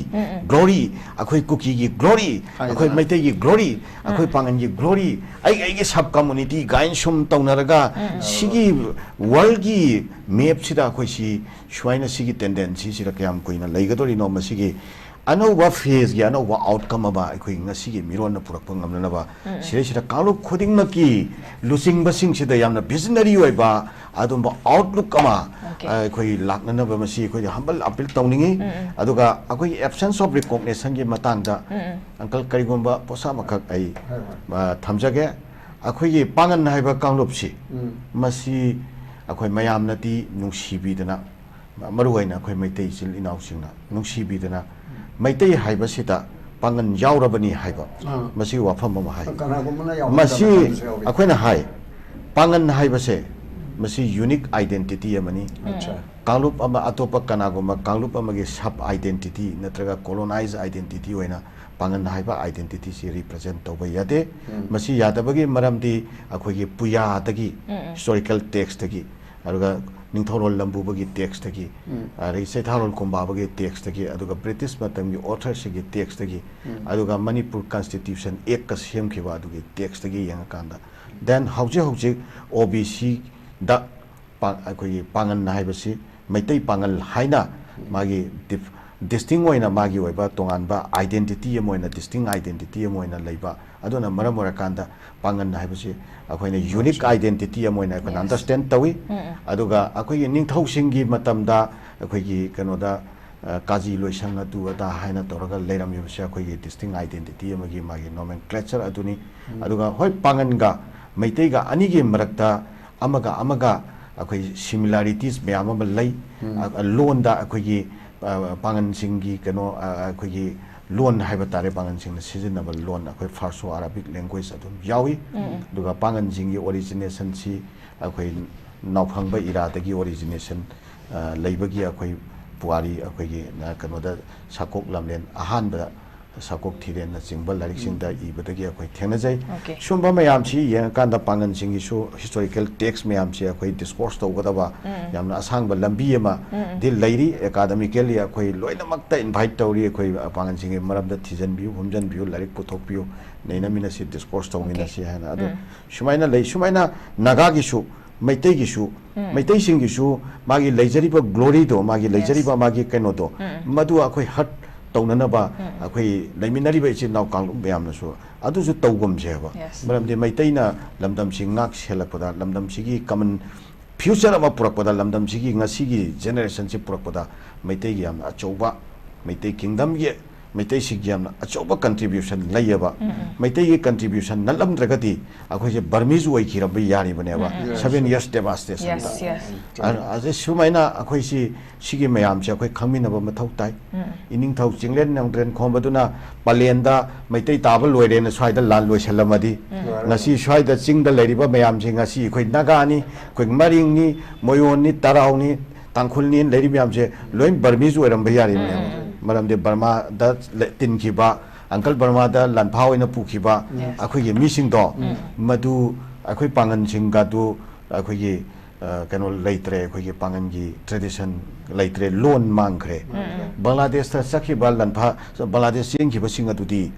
glory, ꯑꯩꯈꯣꯏ ꯀꯨꯀꯤꯒꯤ glory, ꯍꯥꯏꯗꯅ꯫ ꯑꯩꯈꯣꯏ ꯃꯩꯇꯩꯒꯤ glory, ꯑꯩꯈꯣꯏ ꯄꯥꯉꯟꯒꯤ glory, ꯑꯩ, ꯑꯩꯒꯤ sub community ꯒꯥꯏꯅ ꯁꯨꯝ ꯇꯧꯅꯔꯒ, ꯁꯤꯒꯤ ꯋꯥꯔꯜꯒꯤ ꯃꯦꯞꯁꯤꯗ ꯑꯩꯈꯣꯏ ꯁꯤ ꯁꯨꯃꯥꯏꯅ ꯁꯤꯒꯤ tendency ꯁꯤꯗ ꯀꯌꯥꯝ ꯀꯨꯏꯅ ꯂꯩꯒꯗꯧꯔꯤꯅꯣ? ꯃꯁꯤꯒꯤ ꯑꯅꯧꯕ phase ꯀꯤ ꯑꯅꯧꯕ outcome ꯑꯃ ꯑꯩꯈꯣꯏ ꯉꯁꯤꯒꯤ ꯃꯤꯔꯣꯟꯅ ꯄꯨꯔꯛꯄ ꯉꯝꯅꯅꯕ, ꯁꯤꯗꯩꯁꯤꯗ ꯀꯥꯡꯂꯨꯞ ꯈꯨꯗꯤꯡꯃꯛꯀꯤ ꯂꯨꯆꯤꯡꯕꯁꯤꯡꯁꯤꯗ ꯌꯥꯝꯅ visionary ꯑꯣꯏꯕ ꯑꯗꯨꯝꯕ outlook ꯑꯃ, Okay. ꯑ, ꯑꯩꯈꯣꯏ ꯂꯥꯛꯅꯅꯕ ꯃꯁꯤ ꯑꯩꯈꯣꯏ humble appeal ꯇꯧꯅꯤꯡꯉꯤ꯫ ꯑꯗꯨꯒ ꯑꯩꯈꯣꯏꯒꯤ absence of recognition ꯒꯤ ꯃꯇꯥꯡꯗ, uncle, ꯀꯔꯤꯒꯨꯝꯕ ꯄꯣꯠꯁꯛ ꯑꯃꯈꯛ ꯑꯩ, ꯍꯣꯏ, ꯍꯣꯏ꯫ ꯑ, ꯊꯝꯖꯒꯦ꯫ ꯑꯩꯈꯣꯏꯒꯤ ꯄꯥꯉꯟ ꯍꯥꯏꯕ ꯀꯥꯡꯂꯨꯞꯁꯤ, ꯎꯝ꯫ ꯃꯁꯤ ꯑꯩꯈꯣꯏ ꯃꯌꯥꯝꯅꯗꯤ ꯅꯨꯡꯁꯤꯕꯤꯗꯅ, ꯃꯔꯨ ꯑꯣꯏꯅ ꯑꯩꯈꯣꯏ ꯃꯩꯇꯩ ꯏꯆꯤꯜ ꯏꯅꯥꯎꯁꯤꯡꯅ ꯅꯨꯡꯁꯤꯕꯤꯗꯅ, ꯃꯩꯇꯩ ꯍꯥꯏꯕꯁꯤꯗ ꯄꯥꯉꯟ ꯌꯥꯎꯔꯕꯅꯤ ꯍꯥꯏꯕ, ꯑꯥ꯫ ꯃꯁꯤꯒꯤ ꯋꯥꯐꯝ ꯑꯃ ꯍꯥꯏ꯫ ꯀꯅꯥꯒꯨꯝꯕꯅ ꯌꯥꯎꯔꯝꯗꯕ ꯃꯁꯤ ꯃꯇꯝꯁꯨ ꯌꯥꯎꯏ꯫ ꯑꯩꯈꯣꯏꯅ ꯍꯥꯏ, ꯄꯥꯉꯟ ꯍꯥꯏꯕꯁꯦ, ꯃꯁꯤ unique identity ꯑꯃꯅꯤ꯫ ꯑꯠꯆꯥ꯫ ꯀꯥꯡꯂꯨꯞ ꯑꯃ, ꯑꯇꯣꯞꯄ ꯀꯅꯥꯒꯨꯝꯕ ꯀꯥꯡꯂꯨꯞ ꯑꯃꯒꯤ sub identity ꯅꯠꯇ꯭ꯔꯒ colonized identity ꯑꯣꯏꯅ ꯄꯥꯉꯟ ꯍꯥꯏꯕ identity ꯁꯤ represent ꯇꯧꯕ ꯌꯥꯗꯦ꯫ ꯎꯝ꯫ ꯃꯁꯤ ꯌꯥꯗꯕꯒꯤ ꯃꯔꯝꯗꯤ ꯑꯩꯈꯣꯏꯒꯤ ꯄꯨꯌꯥꯗꯒꯤ, ꯎꯝ, ꯎꯝ꯫ historical text ꯇꯒꯤ, ꯑꯗꯨꯒ ꯅꯤꯡꯊꯧꯔꯣꯜ ꯂꯝꯕꯨꯕꯒꯤ text ꯇꯒꯤ, ꯎꯝ꯫ ꯑꯗꯒꯤ ꯆꯩꯊꯥꯔꯣꯜ ꯀꯣꯝꯕꯥꯕꯒꯤ text ꯇꯒꯤ, ꯑꯗꯨꯒ ꯕ꯭ꯔꯤꯇꯤꯁ ꯃꯇꯝꯒꯤ author ꯁꯤꯡꯒꯤ text ꯇꯒꯤ, ꯎꯝ꯫ ꯑꯗꯨꯒ ꯃꯅꯤꯄꯨꯔ Constitution Act ꯀ ꯁꯦꯝꯈꯤꯕ ꯑꯗꯨꯒꯤ text ꯇꯒꯤ ꯌꯦꯡꯉꯀꯥꯟꯗ, then ꯍꯧꯖꯤꯛ ꯍꯧꯖꯤꯛ O B C ꯗ ꯄꯥ-, ꯑꯩꯈꯣꯏꯒꯤ ꯄꯥꯉꯟ ꯍꯥꯏꯕꯁꯤ, ꯃꯩꯇꯩ ꯄꯥꯉꯜ ꯍꯥꯏꯅ ꯃꯥꯒꯤ dif-, distinct ꯑꯣꯏꯅ ꯃꯥꯒꯤ ꯑꯣꯏꯕ ꯇꯣꯉꯥꯟꯕ identity ꯑꯃ ꯑꯣꯏꯅ, distinct identity ꯑꯃ ꯑꯣꯏꯅ ꯂꯩꯕ ꯑꯗꯨꯅ ꯃꯔꯝ ꯑꯣꯏꯔꯀꯥꯟꯗ ꯄꯥꯡꯒꯟ ꯍꯥꯏꯕꯁꯤ ꯑꯩꯈꯣꯏꯅ ꯌꯨꯅꯤꯛ ꯑꯥꯏꯗꯦꯟꯇꯤꯇꯤ ꯑꯃ ꯑꯣꯏꯅ ꯑꯩꯈꯣꯏꯅ ꯑꯟꯗꯔꯁ꯭ꯇꯦꯟ ꯇꯧꯏ꯫ ꯑꯗꯨꯒ ꯑꯩꯈꯣꯏꯒꯤ ꯅꯤꯡꯊꯧꯁꯤꯡꯒꯤ ꯃꯇꯝꯗ ꯑꯩꯈꯣꯏꯒꯤ ꯀꯩꯅꯣꯗ, ꯑ, ꯀꯥꯖꯤ ꯂꯣꯏꯁꯪ ꯑꯗꯨ ꯑꯗꯥ ꯍꯥꯏꯅ ꯇꯧꯔꯒ ꯂꯩꯔꯝꯃꯤꯕꯁꯦ ꯑꯩꯈꯣꯏꯒꯤ ꯗꯤꯁꯇꯤꯡ ꯑꯥꯏꯗꯦꯟꯇꯤꯇꯤ ꯑꯃꯒꯤ ꯃꯥꯒꯤ ꯅꯣꯃꯦꯟꯀ꯭ꯂꯦꯆꯔ ꯑꯗꯨꯅꯤ꯫ ꯑꯗꯨꯒ ꯍꯣꯏ, ꯄꯥꯡꯒꯟꯒ ꯃꯩꯇꯩꯒ ꯑꯅꯤꯒꯤ ꯃꯔꯛꯇ ꯑꯃꯒ ꯑꯃꯒ ꯑꯩꯈꯣꯏ ꯁꯤꯃꯤꯂꯥꯔꯤꯇꯤꯁ ꯃꯌꯥꯝ ꯑꯃ ꯂꯩ꯫ ꯑ, ꯂꯣꯟꯗ ꯑꯩꯈꯣꯏꯒꯤ, ꯑ, ꯄꯥꯡꯒꯟꯁꯤꯡꯒꯤ ꯀꯩꯅꯣ, ꯑ, ꯑꯩꯈꯣꯏꯒꯤ ꯂꯣꯟ ꯍꯥꯏꯕ ꯇꯥꯔꯦ, ꯄꯥꯡꯒꯟꯁꯤꯡꯅ ꯁꯤꯖꯤꯟꯅꯕ ꯂꯣꯟ, ꯑꯩꯈꯣꯏ ꯐꯥꯔꯁꯣ ꯑꯔꯥꯕꯤꯛ ꯂꯦꯡꯒ꯭ꯋꯦꯖ ꯑꯗꯨꯝ ꯌꯥꯎꯏ꯫ ꯑꯗꯨꯒ ꯄꯥꯡꯒꯟꯁꯤꯡꯒꯤ ꯑꯣꯔꯤꯖꯤꯅꯦꯁꯟꯁꯤ ꯑꯩꯈꯣꯏ ꯅꯥꯎꯈꯪꯕ ꯏꯔꯥꯗꯒꯤ ꯑꯣꯔꯤꯖꯤꯅꯦꯁꯟ, ꯑ, ꯂꯩꯕꯒꯤ ꯑꯩꯈꯣꯏ ꯄꯨꯋꯥꯔꯤ ꯑꯩꯈꯣꯏꯒꯤ, ꯑ, ꯀꯩꯅꯣꯗ ꯁꯥꯀꯣꯛ ꯂꯝꯂꯦꯟ ꯑꯍꯥꯟꯕꯗ ꯁꯥꯀꯣꯛ ꯊꯤꯔꯦꯟꯅꯆꯤꯡꯕ ꯂꯥꯏꯔꯤꯛꯁꯤꯡꯗ ꯏꯕꯗꯒꯤ ꯑꯩꯈꯣꯏ ꯊꯦꯡꯅꯖꯩ꯫ ꯁꯨꯝꯕ ꯃꯌꯥꯝꯁꯤ ꯌꯦꯡꯉꯀꯥꯟꯗ ꯄꯥꯡꯒꯟꯁꯤꯡꯒꯤꯁꯨ ꯍꯤꯁꯇꯣꯔꯤꯀꯦꯜ ꯇꯦꯛꯁ ꯃꯌꯥꯝꯁꯤ ꯑꯩꯈꯣꯏ ꯗꯤꯁꯀꯣꯔꯁ ꯇꯧꯒꯗꯕ ꯌꯥꯝꯅ ꯑꯁꯥꯡꯕ ꯂꯝꯕꯤ ꯑꯃ ꯗꯤ ꯂꯩꯔꯤ꯫ ꯑꯦꯀꯥꯗꯃꯤꯀꯦꯜꯂꯤ ꯑꯩꯈꯣꯏ ꯂꯣꯏꯅꯃꯛꯇ ꯏꯟꯚꯥꯏꯠ ꯇꯧꯔꯤ꯫ ꯑꯩꯈꯣꯏ ꯄꯥꯡꯒꯟꯁꯤꯡꯒꯤ ꯃꯔꯝꯗ ꯊꯤꯖꯤꯟꯕꯤꯌꯨ, ꯍꯨꯝꯖꯤꯟꯕꯤꯌꯨ, ꯂꯥꯏꯔꯤꯛ ꯄꯨꯊꯣꯛꯄꯤꯌꯨ, ꯅꯩꯅꯃꯤꯟꯅꯁꯤ, ꯗꯤꯁꯀꯣꯔꯁ ꯇꯧꯃꯤꯟꯅꯁꯤ ꯍꯥꯏꯅ꯫ ꯑꯗꯣ ꯁꯨꯃꯥꯏꯅ ꯂꯩ꯫ ꯁꯨꯃꯥꯏꯅ ꯅꯥꯒꯥꯒꯤꯁꯨ, ꯃꯩꯇꯩꯒꯤꯁꯨ, ꯃꯩꯇꯩꯁꯤꯡꯒꯤꯁꯨ ꯃꯥꯒꯤ ꯂꯩꯖꯔꯤꯕ ꯒ꯭ꯂꯣꯔꯤꯗꯣ, ꯃꯥꯒꯤ ꯂꯩꯖꯔꯤꯕ ꯃꯥꯒꯤ ꯀꯩꯅꯣꯗꯣ, ꯃꯗꯨ ꯑꯩꯈꯣꯏ ꯍꯔꯠ ꯇꯧꯅꯅꯕ ꯑꯩꯈꯣꯏ ꯂꯩꯃꯤꯟꯅꯔꯤꯕ ꯏꯆꯤꯟ ꯏꯅꯥꯎ ꯀꯥꯡꯂꯨꯞ ꯃꯌꯥꯝꯅꯁꯨ ꯑꯗꯨꯁꯨ ꯇꯧꯒꯨꯝꯁꯦ ꯍꯥꯏꯕ꯫ ꯃꯔꯝꯗꯤ ꯃꯩꯇꯩꯅ ꯂꯝꯗꯝꯁꯤ ꯉꯥꯛ ꯁꯦꯜꯂꯛꯄꯗ, ꯂꯝꯗꯝꯁꯤꯒꯤ ꯀꯃꯟ ꯐ꯭ꯌꯨꯆꯔ ꯑꯃ ꯄꯨꯔꯛꯄꯗ, ꯂꯝꯗꯝꯁꯤꯒꯤ ꯉꯁꯤꯒꯤ ꯖꯦꯅꯦꯔꯦꯁꯟꯁꯤ ꯄꯨꯔꯛꯄꯗ ꯃꯩꯇꯩꯒꯤ ꯌꯥꯝꯅ ꯑꯆꯧꯕ, ꯃꯩꯇꯩ ꯀꯤꯡꯗꯝꯒꯤ, ꯃꯩꯇꯩꯁꯤꯡꯒꯤ ꯌꯥꯝꯅ ꯑꯆꯧꯕ ꯀꯟꯇ꯭ꯔꯤꯕ꯭ꯌꯨꯁꯟ ꯂꯩꯌꯦꯕ꯫ ꯃꯩꯇꯩꯒꯤ ꯀꯟꯇ꯭ꯔꯤꯕ꯭ꯌꯨꯁꯟ ꯅꯠꯂꯝꯗ꯭ꯔꯒꯗꯤ ꯑꯩꯈꯣꯏꯁꯦ ꯕꯔꯃꯤꯁ ꯑꯣꯏꯈꯤꯔꯝꯕ ꯌꯥꯔꯤꯕꯅꯦꯕ꯫ Seven years ꯗꯦꯕꯥꯁꯇꯦꯁꯟꯗ꯫ ꯑ-, ꯑꯁꯤ ꯁꯨꯃꯥꯏꯅ ꯑꯩꯈꯣꯏꯁꯤ ꯁꯤꯒꯤ ꯃꯌꯥꯝꯁꯦ ꯑꯩꯈꯣꯏ ꯈꯪꯃꯤꯟꯅꯕ ꯃꯊꯧ ꯇꯥꯏ꯫ ꯏꯅꯤꯡꯊꯧ ꯆꯤꯡꯂꯦꯟ ꯅꯣꯡꯗ꯭ꯔꯦꯟ ꯈꯣꯝꯕꯗꯨꯅ ꯄꯂꯦꯟꯗ ꯃꯩꯇꯩ ꯇꯥꯕ ꯂꯣꯏꯔꯦꯅ ꯁ꯭ꯋꯥꯏꯗ ꯂꯥꯟ ꯂꯣꯏꯁꯤꯜꯂꯝꯃꯗꯤ, ꯉꯁꯤ ꯁ꯭ꯋꯥꯏꯗ ꯆꯤꯡꯗ ꯂꯩꯔꯤꯕ ꯃꯌꯥꯝꯁꯤ, ꯉꯁꯤ ꯑꯩꯈꯣꯏ ꯅꯥꯒꯥꯅꯤ, ꯑꯩꯈꯣꯏ ꯃꯔꯤꯡꯅꯤ, ꯃꯣꯌꯣꯟꯅꯤ, ꯇꯔꯥꯎꯅꯤ, ꯇꯥꯡꯈꯨꯜꯅꯤ ꯂꯩꯔꯤ ꯃꯌꯥꯝꯁꯦ ꯂꯣꯏ ꯕꯔꯃꯤꯁ ꯑꯣꯏꯔꯝꯕ ꯌꯥꯔꯤꯕꯅꯦꯕ꯫ ꯃꯔꯝꯗꯤ ꯕꯔꯃꯥꯗ ꯂ-, ꯇꯤꯟꯈꯤꯕ, ꯑꯪꯀꯜ ꯕꯔꯃꯥꯗ ꯂꯥꯟꯐꯥ ꯑꯣꯏꯅ ꯄꯨꯈꯤꯕ ꯑꯩꯈꯣꯏꯒꯤ ꯃꯤꯁꯤꯡꯗꯣ, ꯃꯗꯨ ꯑꯩꯈꯣꯏ ꯄꯥꯡꯒꯟꯁꯤꯡꯒꯗꯨ ꯑꯩꯈꯣꯏꯒꯤ, ꯑ, ꯀꯩꯅꯣ ꯂꯩꯇ꯭ꯔꯦ, ꯑꯩꯈꯣꯏꯒꯤ ꯄꯥꯡꯒꯟꯒꯤ ꯇ꯭ꯔꯦꯗꯤꯁꯟ ꯂꯩꯇ꯭ꯔꯦ, ꯂꯣꯟ ꯃꯥꯡꯈ꯭ꯔꯦ꯫ ꯕꯪꯒ꯭ꯂꯥꯗꯦꯁꯇ ꯆꯠꯈꯤꯕ ꯂꯥꯟꯐꯥ, ꯕꯪꯒ꯭ꯂꯥꯗꯦꯁ ꯆꯦꯟꯈꯤꯕꯁꯤꯡ ꯑꯗꯨꯗꯤ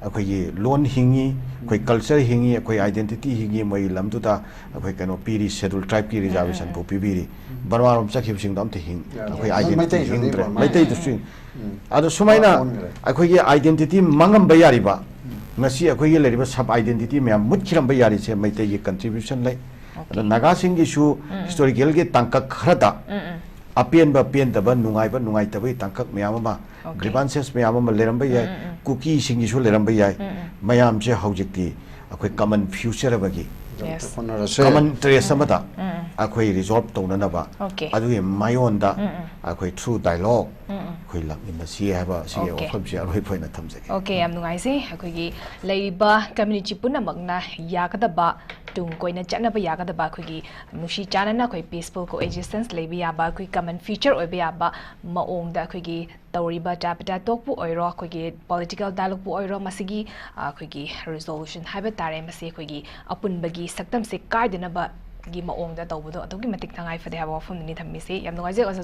ꯑꯩꯈꯣꯏꯒꯤ ꯂꯣꯟ ꯍꯤꯡꯉꯤ, ꯑꯩꯈꯣꯏ ꯀꯜꯆꯔ ꯍꯤꯡꯉꯤ, ꯑꯩꯈꯣꯏ ꯑꯥꯏꯗꯦꯟꯇꯤꯇꯤ ꯍꯤꯡꯉꯤ, ꯃꯣꯏꯒꯤ ꯂꯝꯗꯨꯗ ꯑꯩꯈꯣꯏ ꯀꯩꯅꯣ ꯄꯤꯔꯤ, ꯁꯦꯗꯨꯜ ꯇ꯭ꯔꯥꯏꯕꯀꯤ ꯔꯤꯖꯥꯔꯕꯦꯁꯟ ꯐꯥꯎ ꯄꯤꯕꯤꯔꯤ꯫ ꯕꯔꯃꯥꯔꯣꯝ ꯆꯠꯈꯤꯕꯁꯤꯡꯗꯣ ꯑꯝꯇ ꯍꯤꯡ-, ꯑꯩꯈꯣꯏ ꯃꯩꯇꯩꯁꯨ ꯑꯥꯏꯗꯦꯟꯇꯤꯇꯤ ꯍꯤꯡꯗ꯭ꯔꯦ꯫ ꯃꯩꯇꯩꯗꯨꯁꯨ ꯍꯤꯡ-, ꯑꯗꯣ ꯁꯨꯃꯥꯏꯅ ꯑꯩꯈꯣꯏꯒꯤ ꯑꯥꯏꯗꯦꯟꯇꯤꯇꯤ ꯃꯥꯡꯉꯝꯕ ꯌꯥꯔꯤꯕ ꯉꯁꯤ ꯑꯩꯈꯣꯏꯒꯤ ꯂꯩꯔꯤꯕ sub identity ꯃꯌꯥꯝ ꯃꯨꯠꯈꯤꯔꯝꯕ ꯌꯥꯔꯤꯁꯦ ꯃꯩꯇꯩꯒꯤ contribution ꯂꯩ꯫ ꯑꯗꯣ ꯅꯥꯒꯥꯁꯤꯡꯒꯤꯁꯨ historical ꯒꯤ ꯇꯥꯡꯀꯛ ꯈꯔꯗ ꯑꯄꯦꯟꯕ, ꯄꯦꯟꯗꯕ, ꯅꯨꯡꯉꯥꯏꯕ, ꯅꯨꯡꯉꯥꯏꯇꯕꯒꯤ ꯇꯥꯡꯀꯛ ꯃꯌꯥꯝ ꯑꯃ, grievances ꯃꯌꯥꯝ ꯑꯃ ꯂꯩꯔꯝꯕ ꯌꯥꯏ꯫ ꯀꯨꯀꯤꯁꯤꯡꯒꯤꯁꯨ ꯂꯩꯔꯝꯕ ꯌꯥꯏ꯫ ꯃꯌꯥꯝꯁꯦ ꯍꯧꯖꯤꯛꯇꯤ ꯑꯩꯈꯣꯏ common future ꯑꯃꯒꯤ, ꯍꯣꯠꯅꯔꯁꯦ꯫ Common interest ꯑꯃꯗ ꯑꯩꯈꯣꯏ resolve ꯇꯧꯅꯅꯕ, Okay. ꯑꯗꯨꯒꯤ ꯃꯥꯏꯌꯣꯟꯗ ꯑꯩꯈꯣꯏ through dialogue ꯑꯩꯈꯣꯏ ꯂꯥꯛꯃꯤꯟꯅꯁꯤ ꯍꯥꯏꯕ ꯁꯤꯒꯤ Okay. ꯋꯥꯐꯝꯁꯤ ꯑꯔꯣꯏꯕ ꯑꯣꯏꯅ ꯊꯝꯖꯒꯦ꯫ Okay, ꯌꯥꯝ ꯅꯨꯡꯉꯥꯏꯖꯩ꯫ ꯑꯩꯈꯣꯏꯒꯤ ꯂꯩꯔꯤꯕ community ꯄꯨꯝꯅꯃꯛꯅ ꯌꯥꯒꯗꯕ, ꯇꯨꯡ ꯀꯣꯏꯅ ꯆꯠꯅꯕ ꯌꯥꯒꯗꯕ, ꯑꯩꯈꯣꯏꯒꯤ ꯅꯨꯡꯁꯤ ꯆꯥꯟꯅꯅ ꯑꯩꯈꯣꯏ peaceful coexistence ꯂꯩꯕ ꯌꯥꯕ, ꯑꯩꯈꯣꯏ common future ꯑꯣꯏꯕ ꯌꯥꯕ ꯃꯑꯣꯡꯗ ꯑꯩꯈꯣꯏꯒꯤ ꯇꯧꯔꯤꯕ ꯇꯥꯄꯇꯥ talk ꯄꯨ ꯑꯣꯏꯔꯣ, ꯑꯩꯈꯣꯏꯒꯤ political dialogue ꯄꯨ ꯑꯣꯏꯔꯣ, ꯃꯁꯤꯒꯤ, ꯑ, ꯑꯩꯈꯣꯏꯒꯤ resolution ꯍꯥꯏꯕ ꯇꯥꯔꯦ, ꯃꯁꯤ ꯑꯩꯈꯣꯏꯒꯤ ꯑꯄꯨꯟꯕꯒꯤ ꯁꯛꯇꯝꯁꯦ ꯀꯥꯏꯗꯅꯕꯒꯤ ꯃꯑꯣꯡꯗ ꯇꯧꯕꯗꯣ ꯑꯗꯨꯛꯀꯤ ꯃꯇꯤꯛ ꯇꯉꯥꯏ ꯐꯗꯦ ꯍꯥꯏꯕ ꯋꯥꯐꯝꯗꯨꯅꯤ ꯊꯝꯃꯤꯁꯤ꯫ ꯌꯥꯝ ꯅꯨꯡꯉꯥꯏꯖꯩ ꯑꯣꯖꯥ